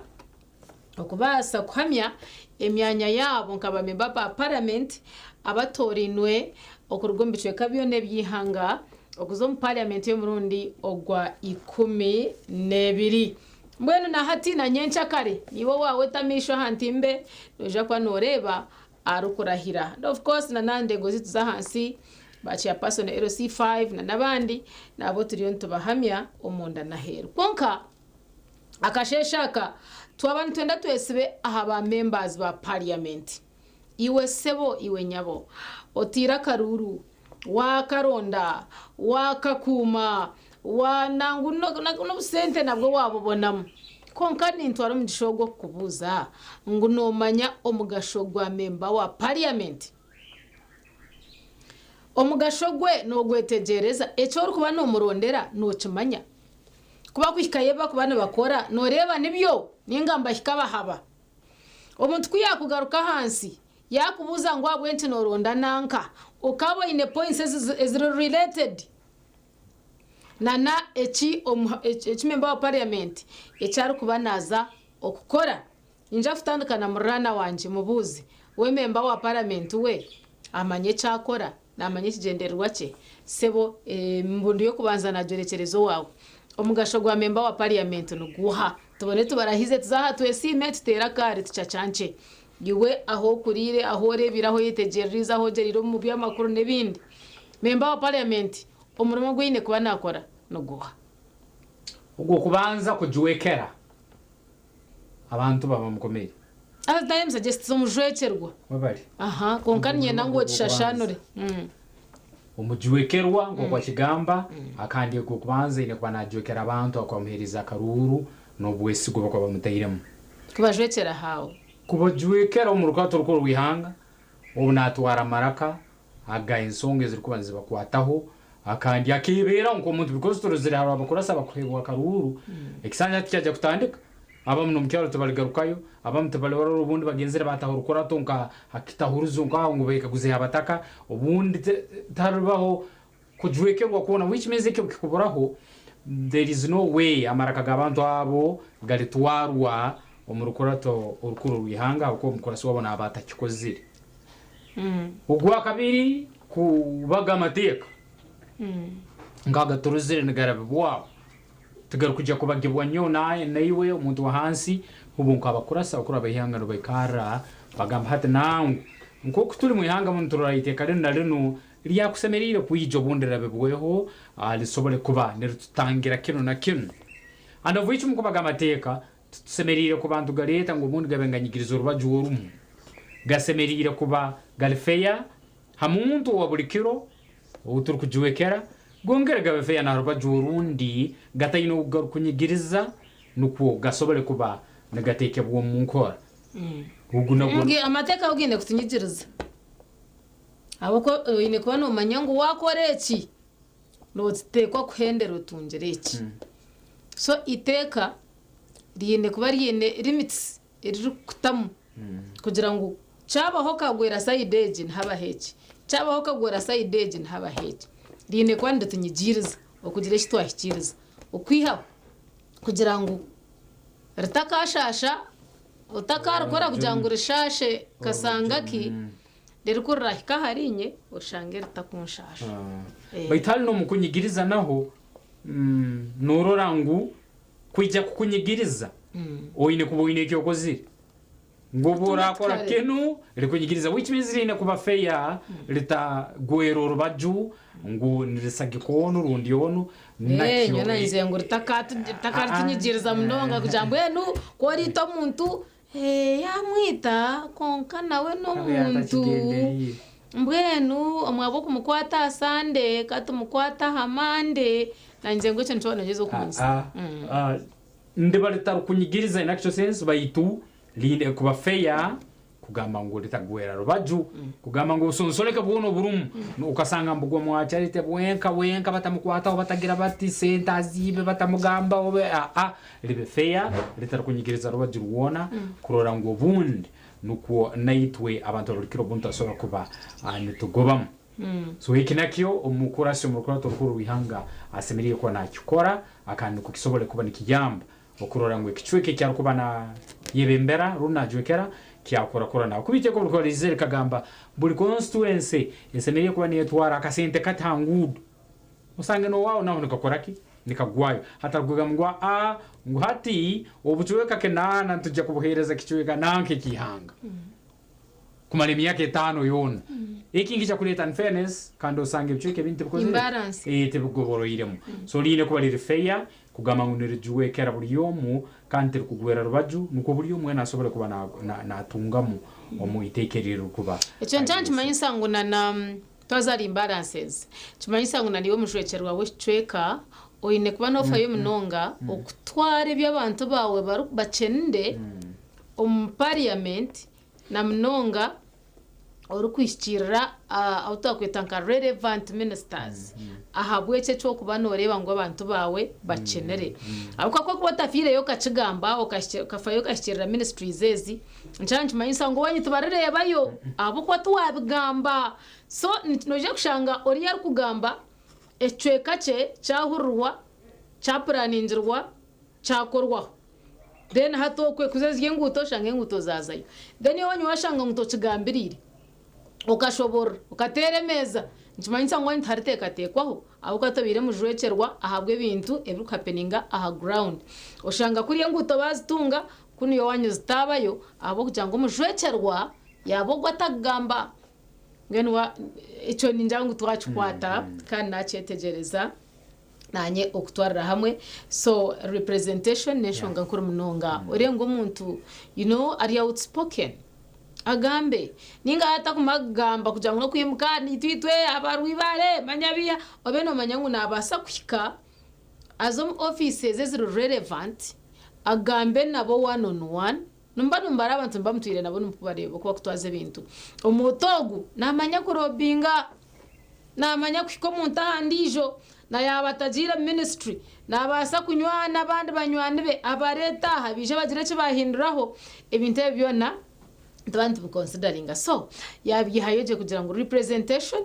okubaasa kuhamya emyanya yaabo nka bamemba ba paramenti abatoorainwe okuruga omu bicweka byona eby'eihanga okuza omu parliament y'omurundi ogwa 12. Mbwenu na hati na nyenkyakare niiwe waaweta amaisho aha ntimbe noija kuba nooreeba arikurahira. And of course na n'aha ndengo zaitu z'ahansi ba chairperson LC5 na n'abandi nabo turiyo nitubahamya omunda n'aheeru. Kwonka akasheeshe aka twaba nitwenda twesibe aha ba members ba parliament. Iwe sebo iwe nyabo otiire akaruuru waakaronda waakakuuma wa nangu n'obusente nabwo waabubonamu. Kwonka nintwara omugisha ogu okukubuuza ngu noomanya omugasho gwa memba wa parliament? Omugasho gwe noogwetegyereza? Eki orikuba noomurondera nookimanya? Ku bakuhikayo ebi barikuba nibakora nooreeba nibyo nainga nibahika bahaba? Omuntu ku yaakugaruka ahansi yaakubuuza ngu ahabw'enki nooronda nanka, okaaba oine points eziri related na na eki eki member wa parliament eki arikuba naaza okukora. Niinyija kutandika na muriraana wangye mubuuze, we member wa parliament we amanya eki akora, naamanya ekigyendererwa kye? Sebo embundu y'okubanza naagyorekyereza owaawe. Omugasho gwa member wa parliament niguuha? Tubone tubarahize tuze aha twesiime tuteere akaari tucacankye. Iwe ahu okuriire, ahu oreebire, ahu oyetegyerereize, ahu ogyereire omu by'amakuru n'ebindi, memba wa parliament omurimo ogu aine kuba naakora niguuha? Ogw'okubanza kujwekera abantu babamukomeire. Naye suggest omujwekyerwa. Webare. Aha, kwonka niinyenda ngu okishashaanure. Omujwekerwa nk'oku akigamba, akandi ogw'okubanza aine kuba naajwekera abantu abamuheereza akaruuru n'obwesigwa obu bakuba bamutairemu. Kubajwekyera how? Kubajwekera omu rukurato rukuru rw'eihanga obu naatwara amaraka aga ensonga ezirikuba nizibakwataho akandi akeebeeraho nk'omuntu because turozire hariho abakurasi abakuheebwa akaruuru ekisanja hati kyaija kutandika abamu n'omu kyaro tibarigarukayo abamu tibaribarora obundi bagenzire baataho orukurato nka ha kitahuruzo nk'aho ngu beekaguzeho abataka obundi tiharibaho kujwekerwa kwona which means ekyo kikuburaho there is no way amaraka g'abantu abo garitwarwa omu rukurato orukuru rw'eihanga ahabw'okuba omukurasi waabo naaba atakikozire. Ogwakabiri kubaga amateeka nk'agaturuzire nigarabibwaho tigarikuja kubagibwa nyowe naiwe omuntu w'ahansi obu nk'abakurasi abakuru ab'eihanga nibaikarra bagamba hati nangwa nk'oku turi mu ihanga munu turora eiteeka rinu na rinu Ryakusemereire kwija obundi rirabibweho risobole kuba niritutangira kinu na kinu. And of which omu kubaga amateeka titusemeriire kuba nitugaleeta ngu obundi gabe niganyigiriza orubaju orumu. Gasemeriire kuba gali fair ha muntu owa buli kiro ou turukujwekera, gongere gabe fair na ha rubaju orundi gataine ou garukunyigiriza nukwo gasobole kuba nigateekebwa omu nkora. Ogu nagwo. Amateeka ago gaine kutunyigiriza. Ahabw'okuba oine kuba noomanya ngu waakora eki, nooteekwa kuhendera otungire eki. So eiteeka riine kuba riine limits eririkukutamu kugira ngu kyabaho okagwera sayidi egi nihabaho eki, kyabaho okagwera sayidi egi nihabaho eki. Riine kuba niritunyigiiriza okugira eki twahikiiriza. Okwihaho kugira ngu ritakashaasha, otakaarikora kugira ngu rishaashe kasanga ki, Reero ku rirahika ahariinye, oshange ritakunshaasha. Baitu hali n'omukunyigiriza naho norora ngu kwija kukunyigiriza oine kuba oine eki okozire. Ngu obu orakora kinu rikunyigiriza which means riine kuba fair ritagwera orubaju ngu nirisagika onu rundi onu nakyo. Nyowe nayenzire ngu ritakaritunyigiriza munonga kugira mbwenu ku oriita omuntu Ee, yaamwita, kwonka nawe n'omuntu. Mbwenu omwe kumukwata aha Sande, ka tumukwate aha Mande. Naanye ngu ekyo nikyo banogyeza okumanyisa. Ndiba ritarikunyigiriza in actual sense baitu riine kuba fair kugamba ngu ritagwera rubaju, kugamba ngu obusonsoreke bwona oburimu okasanga nibugwa mwa Charity bwenka bwenka batamukwataho batagira bati sente aziibe batamugambaho aa Ribe fair, ritarikunyigiriza rubaju rwona, kurora ngu obundi nukwo naitwe abantu abarukukira obuntu tutasobora kuba nitugobamu. So eki nakyo omukurasi omu rukurato orukuru rw'ihanga asemeriire kuba nakikora kandi nukwo kisobole kuba nikiyamba okurora ngu ekicweka eki arukuba nayebembera rundi najwekera kyakurakurana. Kuba iteeka obu rikaba riizire rikagamba buli constituency esemeriire kuba netwara akasente kati ha nguudo. Osange n'owaawe naho nikakora ki? Nikagwayo. Hati arikugamba ngu aa ngu hati obucweka kinaana nitujja kubuheereza ekicweka nanka eky'ihanga kumara emyaka etaano yoona. Eki nikija kureeta unfairness kandi osanga ebicweka ebindi tibikozire Imbalance. Eh, tibigoboroiremu. So riine kuba riri fair kugamba ngu nirijuwekera buri omu kandi tirikugwera rubaju nikwo buri omu weena asobole kuba natungamu omu iteeka eri eririkuba Ekyo nikyo nikimanyisa ngu na na twaza ahari imbalances, nikimanyisa ngu na niiwe omujwekyerwa w'ekicweka oine kuba noofayo munonga okutwara ebi abantu baawe bakyenire omu parliament na munonga orikuhikiirira abu twakweta nka relevant ministers ahabw'ekyo eki orikuba nooreeba ngu abantu baawe bakyenire. Ahabw'okuba ku orikuba otafiireyo okakigamba okafayo okahikiirira ministries ezi, nikiba nikimanyisa ngu owaanyu tibarireebayo ahabw'okuba tiwaabigamba. So noija kushanga oriya arikugamba ekicweka kye kyahurirwa, kyapuraaningirwa, kyakorwaho. Then hati okwe kuza ziri enguuto oshanga enguuto zaazayo. Then iwe waanyuma washanga ngu tokigambiriire, okashoborora, okateera emeeza, nikimanyisa ngu waanyuma tihariteekateekwaho ahabw'okuba tobaire mujwekyerwa ahabw'ebintu ebirikuhapeninga aha ground. Oshanga kuriya enguuto baazitunga, kunu iwe waanyuma zitaabayo ahabw'okugira ngu omujwekyerwa yaaba ogwo atakugamba. Mbwenu ekyo ningira ngu twakikwata kandi naakyetegyereza. Nanye okutwarira hamwe so representation nenshonga nkuru munonga oreebe ngu omuntu you know ari outspoken agambe ninga yatakumara kugamba kugira ngu nokwimuka nitwe itwe aba Rwibaare manya biiha obe nomanya ngu nabaasa kuhika aze omu offices eziri relevant agambe nabo one on one Nimuba nimubara abantu nimuba mutwire nabo nimukubareeba oku bakutwaza ebintu. Omuntu ogu naamanya kurobinga, naamanya kuhika omuntu aha ndiijo, na yaaba atagiire mu ministry naabaasa kunywana abandi banywani be abareete aha baije bagire eki baahinduraho. Ebintu ebi byona nituba nitubiconsideringa. So yaabyihayo gye kugira ngu representation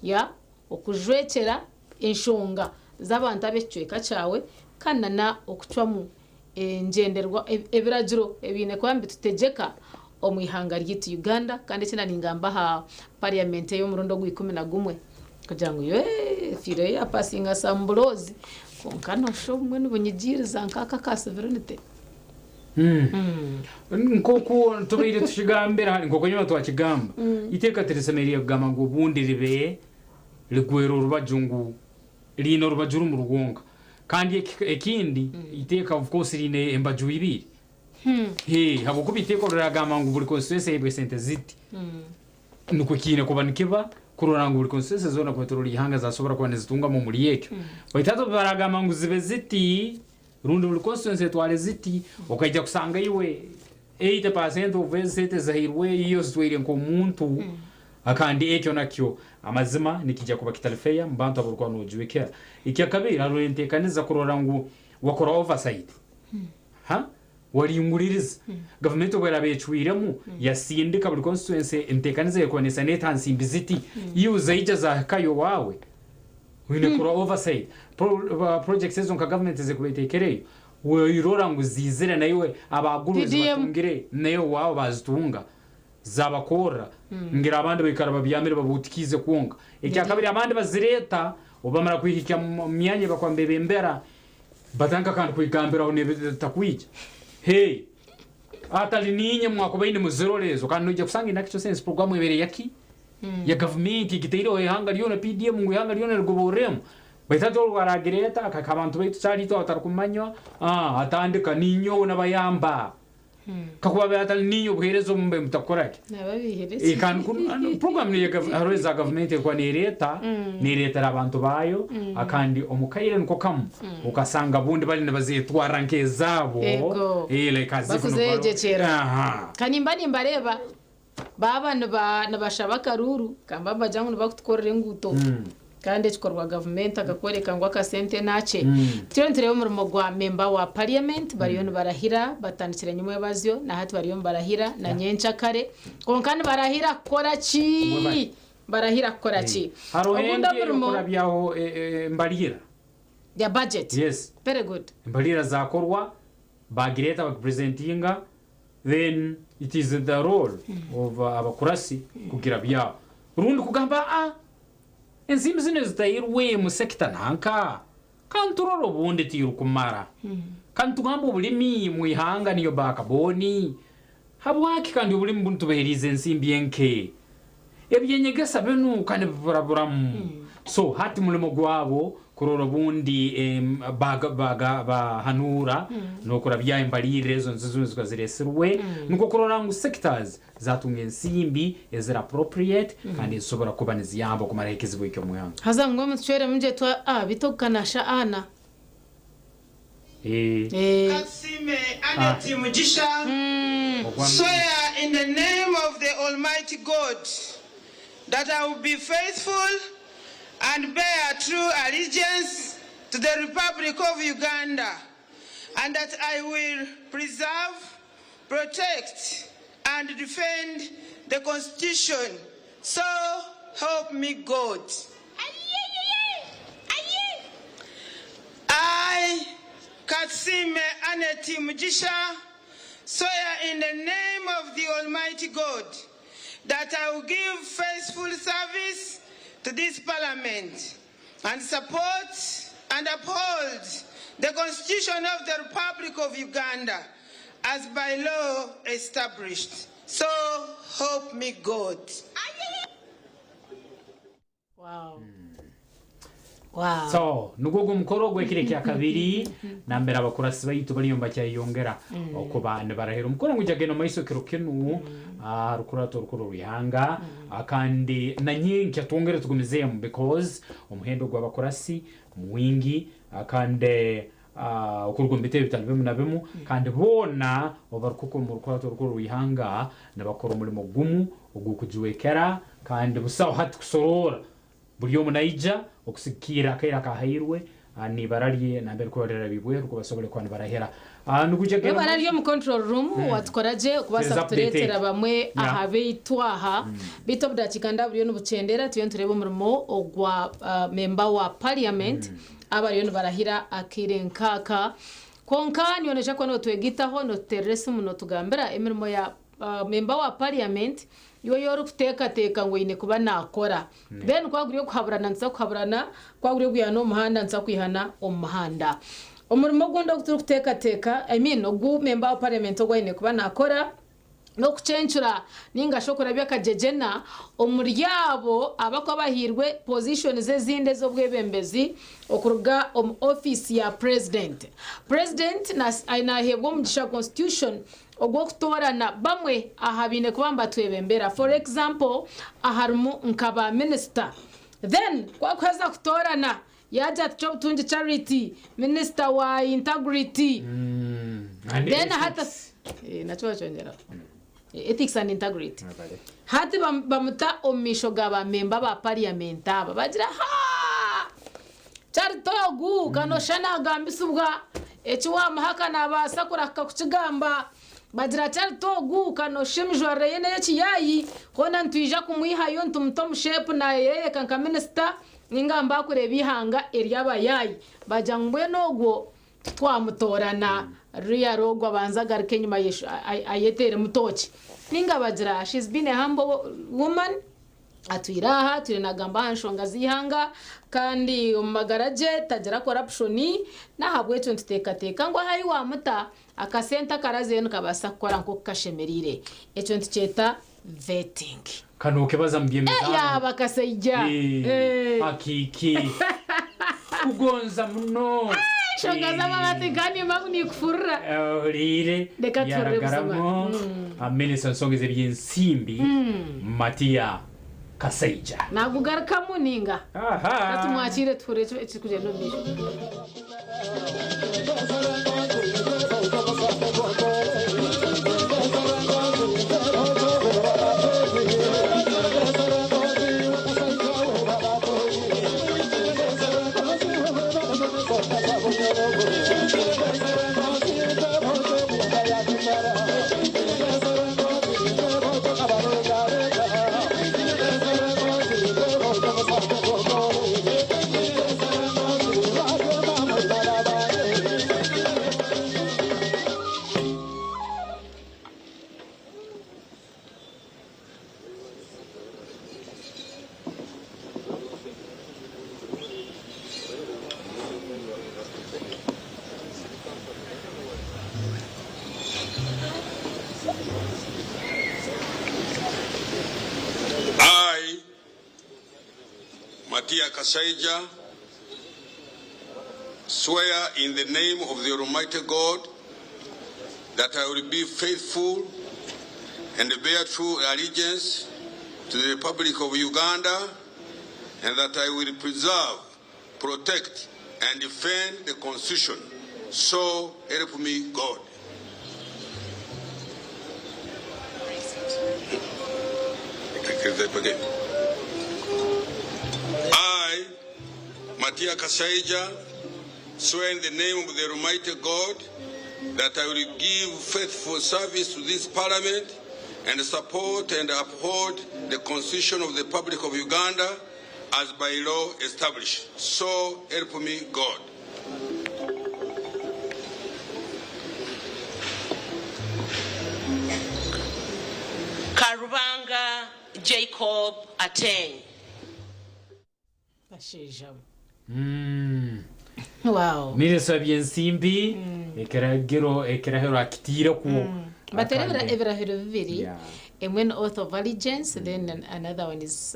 ya okujwekyera enshonga z'abantu ab'ekicweka kyawe kandi na na okucwamu engyenderwa, ebiragiro ebiine kuba nibitutegyeka omu ihanga ryaitu Uganda kandi eki nangamba aha parliament ey'omurundi ogwa 11 kugira ngu yo efiireyo yapasinga some laws kwonka noshusha obumwe nibunyigiiriza nk'aka aka sovereignty. Nk'oku tubaire tukigambira hare, nk'oku enyima twakigamba, eiteeka tirisemeriire kugamba ngu obundi ribe rigwere orubaju ngu riine orubaju rumwe rwonka. Kandi ekindi, eiteeka of course riine embaju ibiri. Hee, habw'okuba eiteeka riragamba ngu buri constituency eheebwe esente ziti, nikwo kiine kuba nikiba kurora ngu buri constituency zoona kwetorora eihanga zasobora kuba nizitungamu omuri ekyo. Baitu hati obu baragamba ngu zibe ziti, rundi buri constituency etware ziti, okaija kusanga iwe 80% of ezi sente ezihairwe iwe ozitwaire nk'omuntu, Kandi ekyo nakyo amazima nikija kuba kitali fair mu bantu aborikuba nojwekera. Ekyakabiri haroho entekaniza kurora ngu wakora oversight. Ha? Waringuririza. Gavumenti obu eraba ecwiremu yasindika buri constituency entekaniza erikuba nesa neta nsimbi ziti, iwe zaija zahikayo owawe. Oine kurora oversight. Pro, projects ezo nka gavumenti ezekuba etekereyo, wairora ngu zizire naiwe abagurwe PDM. zibatungire naiwe owawe bazitunga. Zabakorra ngira abandi baikara babyamire babuutikiize kwonka. Ekyakabiri abandi bazireeta obu bamara kwihikya omu myanya ei bakuba nibebembera batandika kandi kwigambiraho n'ebitakwija. Hey! Atari niinye mwakubaine muzirora ezo kandi noija kusanga in actual sense puroguramu ebaire yaki? Ya gavumenti egitaireho eihanga ryona PDM ngu eihanga ryona rigoborremu. Baitu hati obu aragireeta akahika abantu baitu kyari itwe abatarikumanywa, atandika ninyowe nabayamba. Kakuba abaire atari niinye obuheereza obu mbaire mutakukora ki? Eh, kandi kunu program niyo hariho eza gavumenti erikuba neereeta neereetera abantu baayo kandi omu kaire niko kamu okasanga obundi bari nibazeetwarra nk'ezaabo Ego. eh, like as if nibaro- Bakuzeyegyekyera. Aha. Ka nimba nimbareeba baaba nibashaba akaruuru kamba nibagira ngu nibakutukorera enguuto Kandi ekikorwa gavumenti akakworeka ngu akasente nakye. Turiyo nitureeba omurimo gwa memba wa parliament bariyo nibarahira batandikire nyimwebazyo nahati bariyo nibarahira na nyenkyakare kwonka nibarahira kukora ki? Barahira kukora ki? Hariho Obundi endi omurimo eyokurabyaho embarira. Ya budget. Yes. Very good. Embarira zakorwa bagireeta bagipresentinga then it is the role of abakurasi kugira byabo rundi kugamba aa. Ensimbi zinu ezitairwe mu sector nanka kanturora obundi tirukumara. Kandi tugamba obulimi mu ihanga niyo backbone. Habwaki kandi obulimi bunu tubaheriize ensimbi enke? Ebyenyegesa binu kandi biburaburamu. So hati mulimo gwabo kurora obundi bahanuura n'okurabya embalirira ezo nizo zikuba ziresirwe nukwo kurora ngu sectors zatunga ensimbi eziri appropriate kandi ezisobora kuba niziyamba okumaraho ekizibu ekyo omu ihanga. Haza mbwenu mutucweremu gye twa ah beitu okukanasha ana. Eh. Kasime Annet Mugisha, swear in the name of the Almighty God that I will be faithful and bear true allegiance to the Republic of Uganda and that I will preserve, protect and defend the Constitution. So help me God. I, Kasime Annet Mugisha, swear in the name of the Almighty God that I will give faithful service to this Parliament and support and uphold the Constitution of the Republic of Uganda as by law established. So help me God. Wow. Wow. So nugwo ogwo omukoro ogw'ekiro ekyakabiri nambere abakurasi baitu bariyo nibakyayeyongera okuba nibarahira. Omukoro ngwija kugenda omu maiso kiro kinu aha rukurato orukuru orw'ihanga kandi na nyenkya twongere tugumizeemu because omuhendo gw'abakurasi mwingi kandi okuruga omu bitebe bitari bimu na bimu kandi boona obu omu rukurato orukuru orw'ihanga nibakora omurimo gumu ogw'okujwekera kandi busaho hati kusoroora. Buri omu naija okusigikirra akaire akahairwe n'ibara rye nambere rikuba rirabibwe nukwo basobole kuba nibarahira. Nigwija kugenda Webare ari omu control room watukora gye okubaasa Tereza update kutureetera egi. bamwe aha baitu aha. Beitu obudakiika nda buriyo nibukyendera turiyo nitureeba omurimo ogwa memba wa parliament abariyo nibarahira akaire nkaaka. Kwonka niiwe noija kuba notwegaitaho notuteerera esimu notugambira emirimo ya Memba wa parliament iwe ei orikuteekateeka ngu aine kuba naakora. Then ku aguri okuhaburana nituza kuhaburana, ku aguri okwihana omu muhanda nituza kwihana omu muhanda. Omurimo ogundi ogu turikuteekateeka, I mean ogu memba wa parliament ogu aine kuba naakora n'okucencura ninga shi okurabya akagyegyena omuri abo abakuba bahairwe positions ezindi ez'obwebembezi okuruga omu office ya president. President naheebwa omugisha constitution ogw'okutoorana bamwe aha baine kuba nibatwebembera for example aharimu nka ba minisita then ku akuheza kutoorana yaagira ati Kyobutungi Charity minisita wa integrity And then hati ethics. Nakyo bakyongyeraho ethics and integrity hati bamuta omu maisho ga ba memba ba parliament aba bagira haa Charity ogu kanoshusha nagambisibwa eki wamuha kanabaasa kurahuka kukigamba. Bagira Charity ogu kanoshusha emijwarire ye neyekiyaayi hoona nitwija kumwihayo nitumuta omu sheepu nayeyeka nka minisita ninga mba kureeba eihanga eryabayaayi. Bagira ngu mbwenu ogwo titwamutoorana ruriya ogwo abanze agaruke enyima ayeteeremu tooki. Ninga bagira she's been a humble woman. Atwire aha atwire nagamba aha nshonga z'eihanga kandi omu magara gye tagira corruption n'ahabw'ekyo nituteekateeka ngu ahu waamuta akasente akarazeyo nikabaasa kukora nk'oku kashemereire. Ekyo nitukyeta vetting. Ka nookebaza mu by'emizaano. Yaaba kasaija. Akiiki. Kugonza muno. Enshonga z'amabaati kandi nimba ngu ninkufurira. Ohuriire Reka tuhurire buzima. yaragaramu minisita w'ensonga ez'ebyensimbi Matia Kasaija. Nagugarukamu ninga? Aha. Ka tumwakiire tuhurire ekirikugyenda omu maisho. Matia Kasaija, swear in the name of the Almighty God that I will be faithful and bear true allegiance to the Republic of Uganda and that I will preserve, protect, and defend the Constitution. So help me God. I, Matia Kasaija, swear in the name of the Almighty God that I will give faithful service to this parliament and support and uphold the Constitution of the Republic of Uganda as by law established. So help me God. Karubanga Jacob Ateng. Bashaija mwe. Wow. Minisita w'ebyensimbi ekiragiro ekirahiro akitiire kwo. Bateera ebirahiro bibiri, emwe ni oath of allegiance then another one is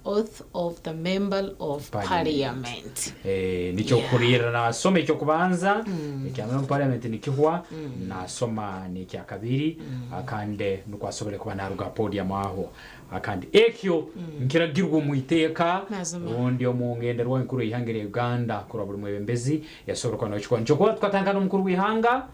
oath of the member of parliament. Nikyo kuriira nasoma eky'okubanza ekya member of parliament nikihwa nasoma n'ekyakabiri kandi nikwo asobole kuba naruga aha podium aho. Kandi ekyo nikiragirwa omu iteeka rundi omu ngenderwaho enkuru y'eihanga erya Uganda kurora buri mwebembezi yasobora kuba nakikora. Nikyo kuba tukatandika n'omukuru w'eihanga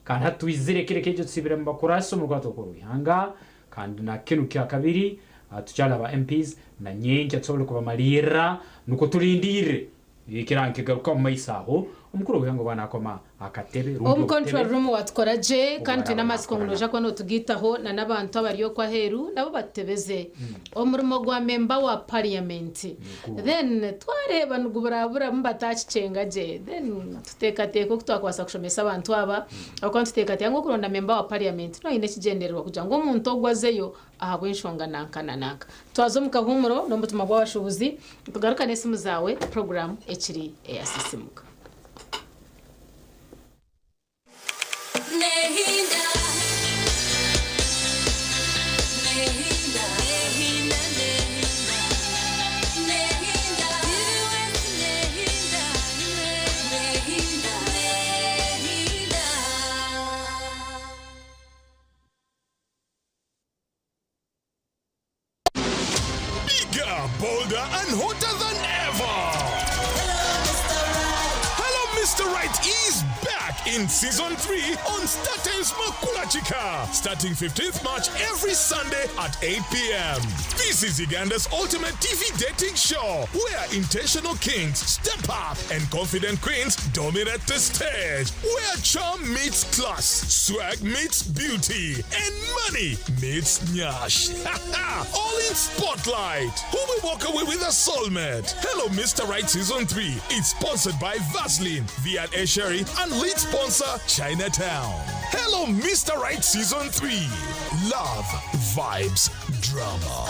kandi hati twizire kiro ekyo tusiibire omu bakurasi omu rukurato rukuru rw'eihanga kandi na kinu kyakabiri tukyali aba MPs na nyenkya tusobole kubamaliirra nukwo tulindiirre ekiraaba nikigaruka omu maiso aho omukuru w'eihanga obu naakoma akatebe rundi Omu control obutebe room watukora gye kandi twine obu amatsiko ngu araba noija kuba notugaitaho na n'abantu abari okwo aheeru nabo batutebeze omurimo gwa memba wa parliament then twareeba niguburaburamu batakikyenga gye then tuteekateeke oku twakubaasa kushomesa abantu aba ahabw'okuba nituteekateeka ngu okuronda memba wa parliament noine ekigyendererwa kugira ngu omuntu ogwo azeyo ahabw'enshonga nanka na nanka. Twaza omu kahuumuro n'omutima gw'abashuubuzi, nitugaruka n'esimu zaawe puroguraamu ekiri eya Sisimuka. Bigger, bolder, and hotter than ever. Hello, Mr. Right is back in season 3 on StarTimes Makula Chika, starting 15th March every Sunday at 8 p.m. This is Uganda's ultimate TV dating show where intentional kings step up and confident queens dominate the stage, where charm meets class, swag meets beauty, and money meets nyash. All in spotlight. Who will walk away with a soulmate? Hello, Mr. Right Season 3. It's sponsored by Vaseline, V&A Sherry, and lead sponsor Chinatown. Hello, Mr. Right Season 3. Love, vibes, drama.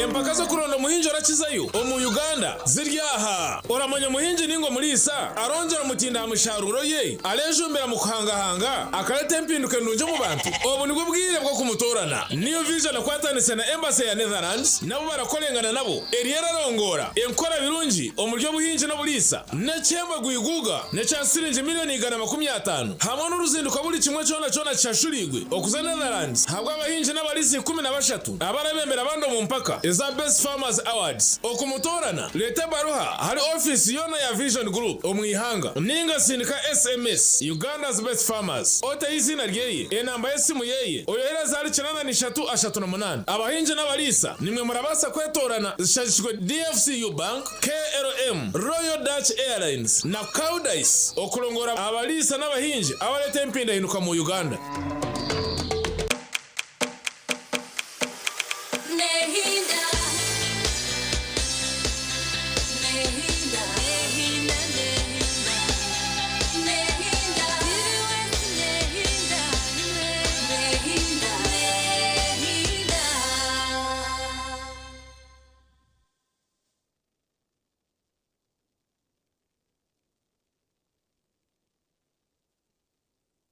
Empaka z'okuronda omuhingi orakizayo omu Uganda ziri aha. Oramanya omuhingi ninga omuriisa arongyera omutindo aha misharuuro ye, arejumbira mu kuhangahanga akareta empinduka endungi omu bantu? Obu nibwo bwire bw'okumutoorana. New Vision ekwatanise na Embassy ya Netherlands nabo barakorengana nabo eriyo erarongoora enkora birungi omuri obuhingi n'oburiisa n'ekihembo gwiguga n'ekya siringi miriyoni 150 hamwe n'oruzinduko buri kimwe kyona kyona kishashuriirwe okuza Netherlands ahabw'abahingi n'abariisa 13 abarabembera abandi omu mpaka eza Best Farmers Awards. Okumutoorana, reeta ebaruha ahari ofiisi yoona ya Vision Group omu ihanga ninga sindika SMS Uganda's Best Farmers oteho eiziina ryeye, enamba y'esimu yeye oyohereze ahari 83 38. Abahingi n'abariisa nimwe murabaasa kwetoorana zishagikirwe DFCU Bank, KLM, Royal Dutch Airlines na Koudijs okurongora abariisa n'abahingi abareeta empindahinduka mu Uganda.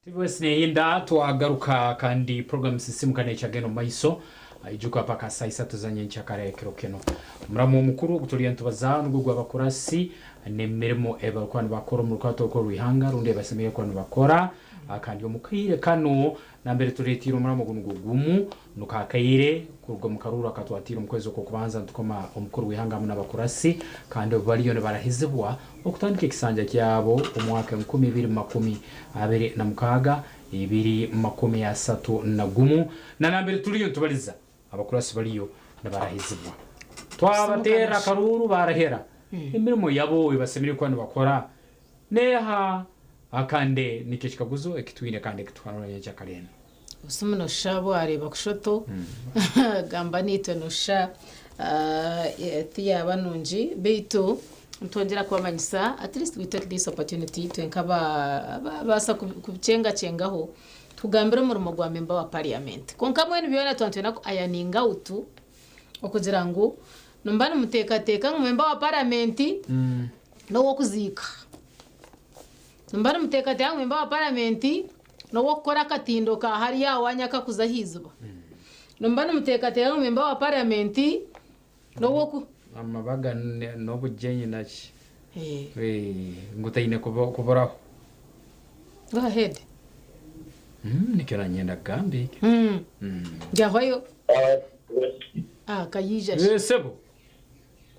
TVS nehinda twagaruka kandi program sisimuka nekyagenda omu maiso. Ijuka paka saa isatu za nyenkyakara ekiro kinu. Omuramu omukuru ogu turiyo nitubazaaho nigwo gw'abakurasi n'emirimo ei barikuba nibakora omu rukwato oru orw'eihanga rundi ei basemeriire kuba nibakora. Kandi omu kaire kanu nambere tureetiire omuramu ogu nigwo gumu, nuko akaire kuruga omu karuuru akatwatiire omu kwezi okw'okubanza nitukoma omukuru w'eihanga hamu n'abakurasi kandi obu bariyo nibarahizibwa okutandika ekisanja kyabo omwaka 2026, 2031 na nambere turiyo nitubaliza abakurasi bariyo nibarahizibwa. Twabateerera akaruuru barahera emirimo yabo ei basemeriire kuba nibakora neeha? Akande nikyo ekikaguzo ekitwine kandi ekituhanura nyenkyakara enu. Obusimu noshusha bwareeba kushoto gamba naitwe noshusha tiyaaba nungi beitu nitwongyera kubamanyisa at least we take this opportunity itwe nkababaasa kubikyengakyengaho tukugambire omurimo gwa member wa parliament kwonka mbwenu byona twaba nitwenda ku ironing out okugira ngu nimuba nimuteekateeka ngu member wa parliament n'ow'okuziika. Nimuba nimuteekateeka ngu memba wa paramenti n'ow'okukora akatindo ka hariya awaanyu akakuza aha iziba? Nimuba nimuteekateeka ngu memba wa paramenti n'ow'oku. Amabaga n'obugyenyi naki? Ngu taine kuburaho. Go ahead. Nikyo nanyenda kugamba ekyo. Yahwayo. Ah, kayiija shi. Sebo.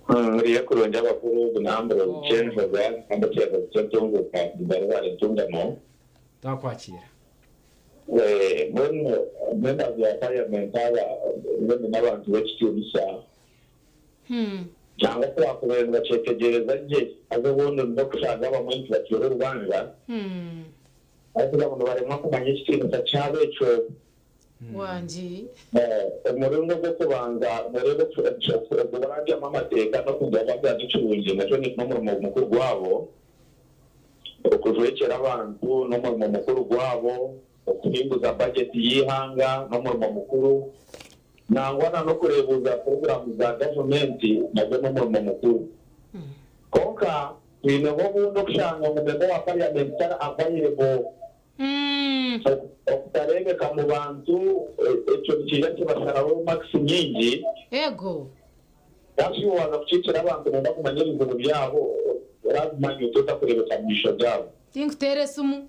Muriyo kurungi abakuru obu nambura Kyenjoga kandi ekyererezi ky'entunguuka Barubare Ntungamo. Twakwakira. Mbwenu members ba parliament aba mbwenu n'abantu b'ekitiinisa kyangwa ku baakubaire nibakyetegyereza gye haza obundi nibwo kushanga abamwe nitubacwera orubanja ahabw'okugira ngu nibaremwa kumanya ekitiinisa kyabo ekyo. Wangi. Omuringo ogw'okubanza nooreeba okubarabyamu amateeka n'okugabagana ekirungi nakyo n'omurimo mukuru gwabo, okujwekyera abantu n'omurimo mukuru gwabo, okuhinguza bajeti y'eihanga n'omurimo mukuru, nangwa na n'okureebuuza puroguraamu za gavumenti nagwo n'omurimo mukuru. Kwonka twineho obundi okushanga ngu memba wa parliament tari available. Okutareebeka mu bantu, ekyo nikiija kibasharaho makisi nyingi. Ego. Kandi iwe waaza kukiikira abantu nooyenda kumanya ebizibu byabo, oraabimanya ota otakureebeka mu maisho gaabo? Tinkuteera esimu.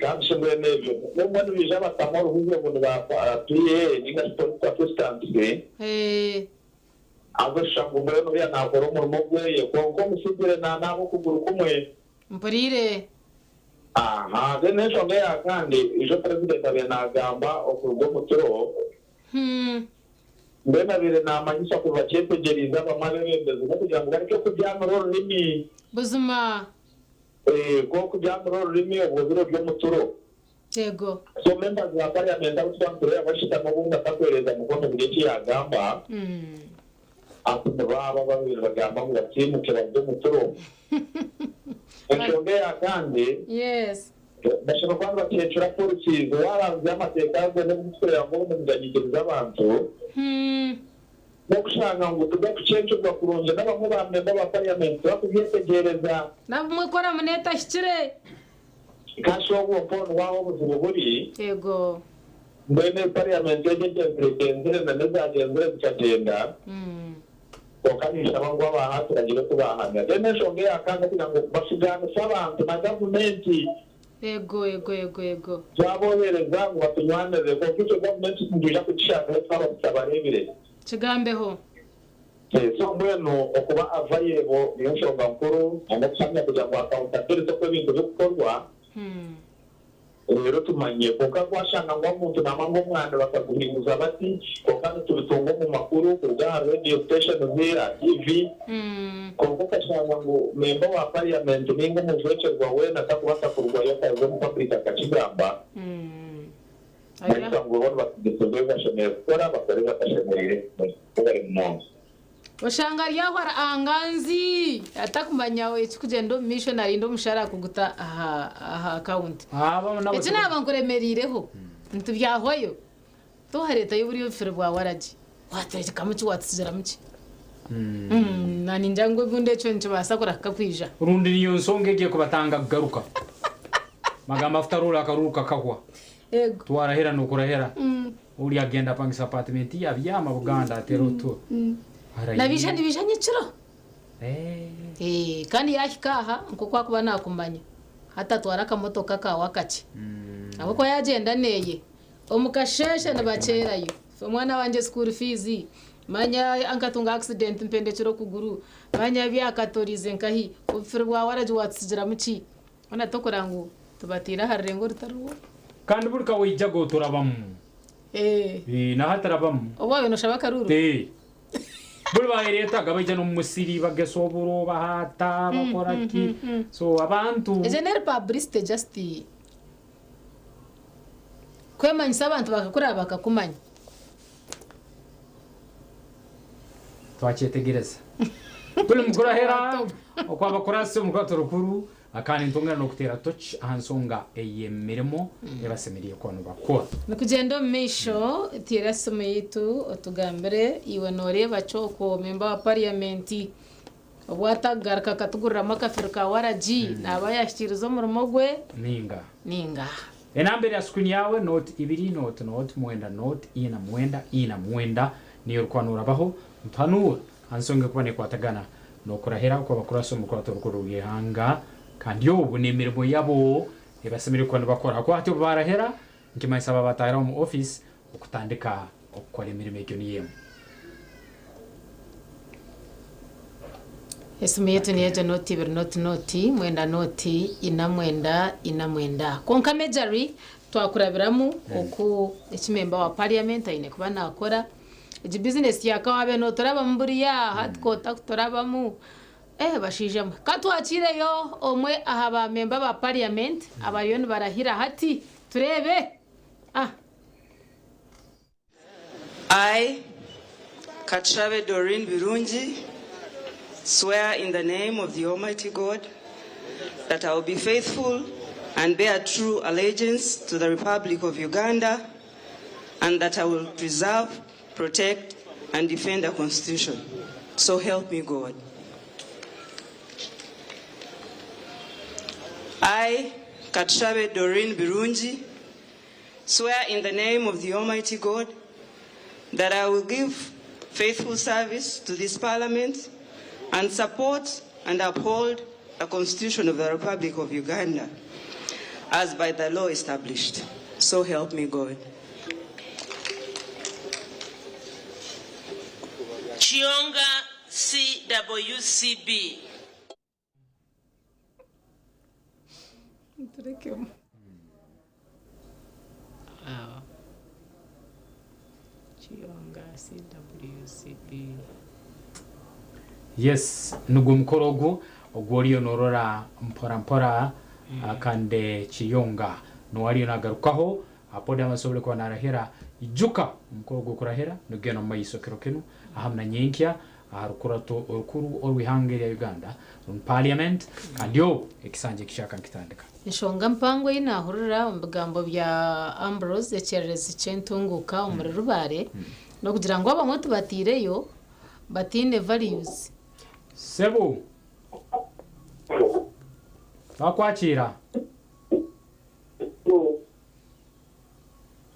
Kandi shi mbwenu ebyo, nobwo nibaija batamu oruhuzi obu ni ba PA ninga shi Political Assistants, haza oshusha ngu mbwenu oriya naakora omurimo gweye, kwonka omusigire naanaaba okuguru kumwe. Mpuriire. Aha, then enshonga eya kandi, ijo president abaire nagamba okuruga omu turo, mbwenu abaire namanyisa ku bakyetegyereize abamwe abebembezi n'okugira ngu bareke kubyamira orurimi. Buzima. Eego, okubyamira orurimi obwo biro by'omu turo. Yego. So members ba parliament abu tuba nitureeba bashutami obundi atakwereza mukono buri eki yagamba, ati nibaaba ababaire nibagamba ngu basiimuke baruge omu turo. Enshonga eya kandi, Yes. bashobora kuba nibacencura policies, waranzya amateeka ago n'obu kureeba ngu obundi niganyigiriza abantu, n'okushanga ngu tigarikucencurwa kurungi n'abamwe ba memba ba parliament tibakubyetegyereza. Nabumwe koramu n'etahikire. Kashi obwo mpoona waaba obuzibu buri. Yego. Mbwenu ebi parliament egi egyenzire egyenzire na n'ezagyenzire zikagyenda. Kwonka ninshaba ngu aba hati bagire oku baahamya. Then enshonga eya kanda kugira ngu basigaanise abantu na gavumenti. Yego, yego, yego, yego. Twabohereza ngu batunywanirire kwonka itwe gavumenti nitwija kugishangaho twaba tutabareebire. Kigambeho. So mbwenu okuba available niyo nshonga nkuru n'okuhamya kugira ngu accountability oku ebintu birikukorwa reero tumanye. Kwonka ku washanga ngu omuntu naamanya ngu omwani bakaguhinguza bati kwonka nitubitunga omu makuru kuruga aha radio stations, aha TV, kwonka okashanga ngu memba wa parliament ninga omujwekyerwa weena takubaasa kurugayo akaza omu public akakigamba, ngu bo nibategyesibwa ebi bashemereire kukora bakore ebi batashemereire bo bari munonga. Oshanga ari aho aranganzi atakumanya ekikugyenda omu maisho narinda omushara kuguta aha aha akawunti. Eki naaba nkuremeriireho nitubyahwayo tohareetayo buri obufere bwa waragi wateekamu ki watusigiramu ki? Na ningira ngu obundi ekyo nikibaasa kurahika kwija. Rundi niyo nsonga egiye kubatanga kugaruka. Magamba afuta rura akaruru kakahwa. Ego. Twarahera n'okurahera. Ori agenda apangisa apartment ye abyama Buganda atera oturo. Nabiija nibiija nyekiro. Eh, kandi yahika aha nk'oku akuba nakumanya hati atwara akamotoka kawe akakye ahabw'okuba yagyenda neeye omu kasheeshe nibakyerayo omwana wangye school fees manya nkatunga accident mpendekire okuguru manya byakatorize nkahi obufiri bwa waragi watutsigiramu ki hoona tokora ngu tubatiire aha rurengo orutariho. Kandi buri kawaija go turabamu. Eh. Eh, na hati arabamu. Obu wabaire noshaba akaruru? Eh. Buri bayereetaga baija n'omu musiri bagesa oburo bahaata bakora ki. So abantu. Egyo n'eri publicity just kwemanyisa abantu bakakuraba bakakumanya. Twakyetegereza. Turi mukurahera okwabakurasi omu rukuru kandi nitwongera n'okuteera toki aha nsonga ey'emirimo ebasemeriire kuba nibakora. Nikugyenda omu maisho, teera esimu yaitu otugambire iwe nooreeba ki okwo memba wa pariyamenti obu atakugaruka akatuguriramu akafiri ka waragi naaba yaahikiiriza omurimo gwe Ninga. ninga. Enamba eri aha screen yaawe nooti ibiri nooti nooti mwenda nooti ina mwenda ina mwenda niyo orikuba noorabaho nituhanuura aha nsonga erikuba neekwatagana n'okurahira okw'abakurasi omu rukurato rukuru rw'eihanga kandi obu n'emirimo yabo ei basemeriire kuba nibakora ahakuba hati obu baarahira nikimanyisa baaba bataahire omu ofiisi okutandika okukora emirimo egyo niyo emwe. Esimu yaitu niyo egyo nooti ibiri nooti nooti mwenda nooti ina mwenda ina mwenda. Kwonka Marjorie twakurabiramu oku eki memba wa parliament aine kuba nakora. Egi bizinesi ya kawabe noturabamu buriya hati kotakuturabamu. Eh bashaija mwe. Ka twakiireyo omwe aha ba memba ba parliament abariyo nibarahira hati tureebe. Ah. I, Katushabe Doreen Birungi, swear in the name of the Almighty God that I will be faithful and bear true allegiance to the Republic of Uganda and that I will preserve, protect, and defend the Constitution. So help me God. I, Katushabe Doreen Birungi, swear in the name of the Almighty God that I will give faithful service to this Parliament and support and uphold the Constitution of the Republic of Uganda as by the law established. So help me God. Kiyonga CWCB. Turekemu. Kiyonga CWCB. Yes, nugwo mukoro ogu ogu oriyo norora mpora mpora kandi Kiyonga niwe ariyo nagarukaho aha podium asobole kuba narahira. Ijuka omukoro gw'okurahira nigugenda omu maiso kiro kinu ahamu na nyenkya aha rukurato orukuru orw'ihanga erya Uganda omu parliament kandi obu ekisanja ekihyaka nikitandika. Enshonga mpango ei naahurira omu bigambo bya Ambrose ekyererezi ky'entunguuka omuri Rubare n'okugira ngu abamwe tubataireyo bataine values. Sebo. Twakwakiira.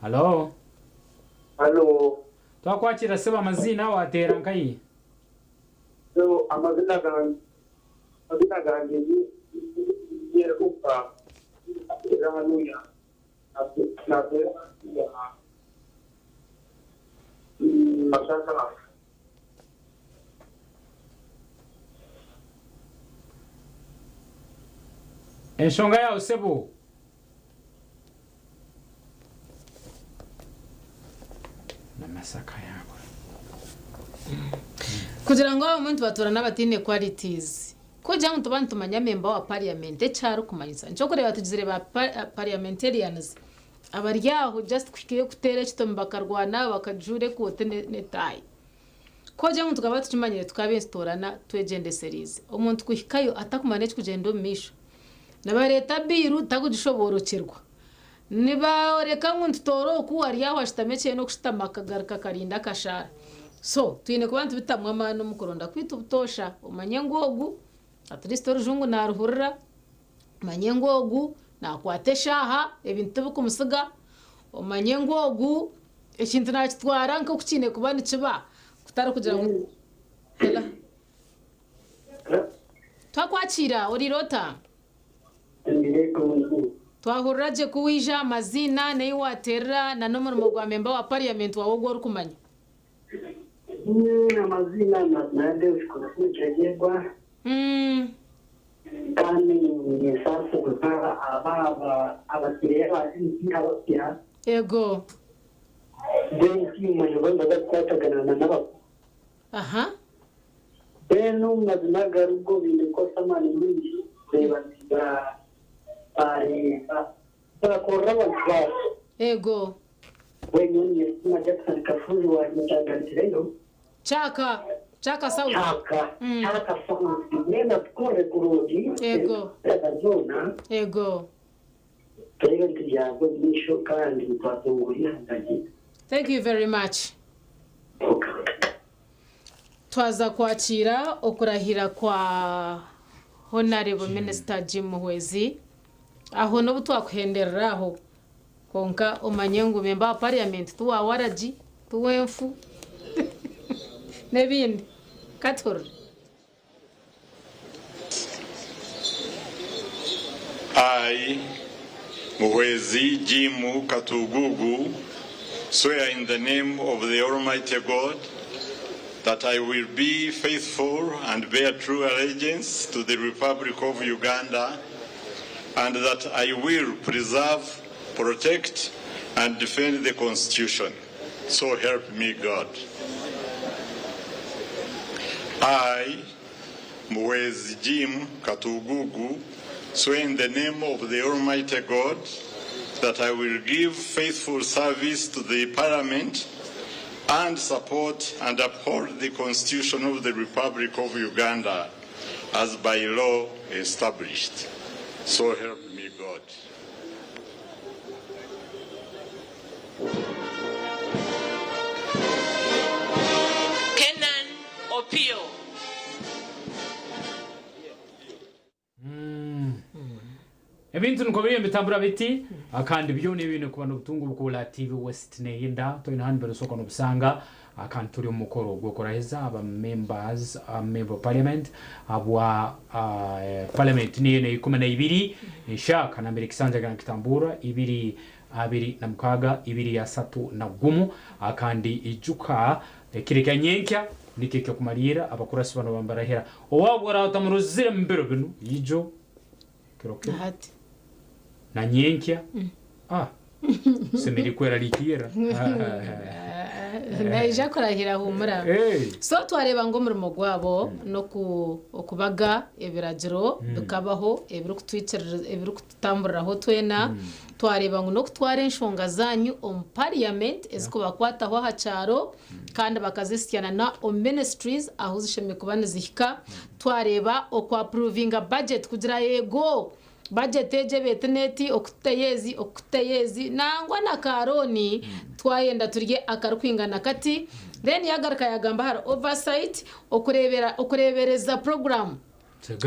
Halo. Halo. Twakwakiira sebo amaziina wateera nkahi? Sebo amazina gange amazina gange ni Yeruka Hanuya nateera ya Masaka. Enshonga yaawe sebo. Na Masaka yaabo. Kugira ngu abamwe nitubatura n'abataine qualities. Ku ogira ngu nituba nitumanya member wa parliament eki arikumanyisa. Nikyo orikureeba tugizire ba parliamentarians abari aho just kuhikayo kuteera ekitomi bakarwana bakajuura ekooti n'etaayi. Ku ogira ngu tukaba tukimanyire tukaba nitutoorana twegyendesereize. Omuntu kuhikayo atakumanya n'ekirikugyenda omu maisho. Nibareeta bill takugishoboorokyerwa. Niboreka ngu nitutoora oku ari aho ashutami eki aine okushutama akagaruka akarinda akashaara. So twine kuba nitubitamu amaani omu kuronda kwaitu butoosha. Omanye ngu ogu at least orujungu naaruhurira, omanye ngu ogu naakwata eshaaha ebintu tibikumutsiga, omanye ngu ogu Ekintu nakitwara nk'oku kiine kuba nikiba kutari kugira ngu Hello. Twakwakiira oriire ota? Twahurira gye ku waija amaziina n'ei waateerera na n'omurimo gwa memba wa parliament waawe ogu orikumanya. Amaziina mazina Deus Kurusikyegyegwa kandi ninsaasibwa aba abakiriya ba MP abapya. Ego. Then manya baza kukwatagana na n'abakuru. Then omu mazima garugo baine kukozesa amaani maingi kureeba nti bareeba bakorera abantu baabo. Ego. Mbwenu nyewe Jackson Kafuuzi wangye nkyagarukireyo. Kyaka. Kyaka South. Kyaka. Kyaka South. Mbwenu atukorere kurungi. Ego. Zoona. Ego. Turebe nti byagwa omu maisho kandi twatungura eihanga ryaitu. Thank you very much. Twaza kwakira okurahira kwa Honorable Minister Jim Muhwezi. Aho n'obu twakuhenderera aho konka omanye ngu member wa parliament tuwa waragi tuwenfu n'ebindi katurure. I, Muhwezi Jim Katugugu, swear in the name of the Almighty God that I will be faithful and bear true allegiance to the Republic of Uganda and that I will preserve, protect, and defend the Constitution. So help me God. I, Muhwezi Jim Katugugu, swear in the name of the Almighty God that I will give faithful service to the Parliament and support and uphold the Constitution of the Republic of Uganda as by law established. So help me God. Kenan Opio. Ebintu nikwo biriyo nibitambura biti kandi byo n'ebintu kuba n'obutungu bukula TV West neyenda toine hanu berosooka n'obusanga kandi turi omu mukoro gw'okuraheza aba members member of parliament abwa parliament niyo neikumi na ibiri enshaka nambere ekisanja kya kitambura ibiri abiri na mukaga ibiri asatu na gumu kandi ijuka ekiro kya nyenkya nikyo ekyokumalira abakurasi bano bambarahira owabwo oratamuruzire mu biro binu ijo kiro kiro Hati. na nyenkya semeri kwerarikira. Naija kurahira humura. So twareba ngu omurimo gwabo n'okubaga ebiragiro bikabaho ebirikututamburiraho twena. Twareba ngu n'okutwara enshonga zanyu omu parliament ezikubakwataho aha kyaro kandi bakazisityana na omu ministries ahu zishemereire kuba nizihika. Twareba okwapuruvinga budget kugira yego budget egyo ebeete neti okuteyezi okuteyezi nangwa na karooni twayenda turye akarikwingana kati. Then yagaruka yagamba hari oversight okurebereza program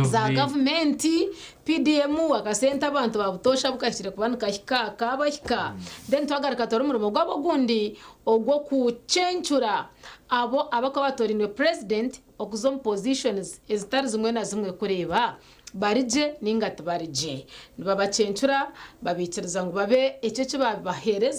za gavumenti PDM akasente abantu babutosha bukahikire kuba nikahika kabahika. Then twagaruka tora omurimo gwabo ogundi ogw'okucencura abo abakuba batorinwe president okuza omu positions ezitari zimwe na zimwe kureeba barije ninga tibarije. Nibabacencura babikiriza ngu babe ekyo eki babaheereza.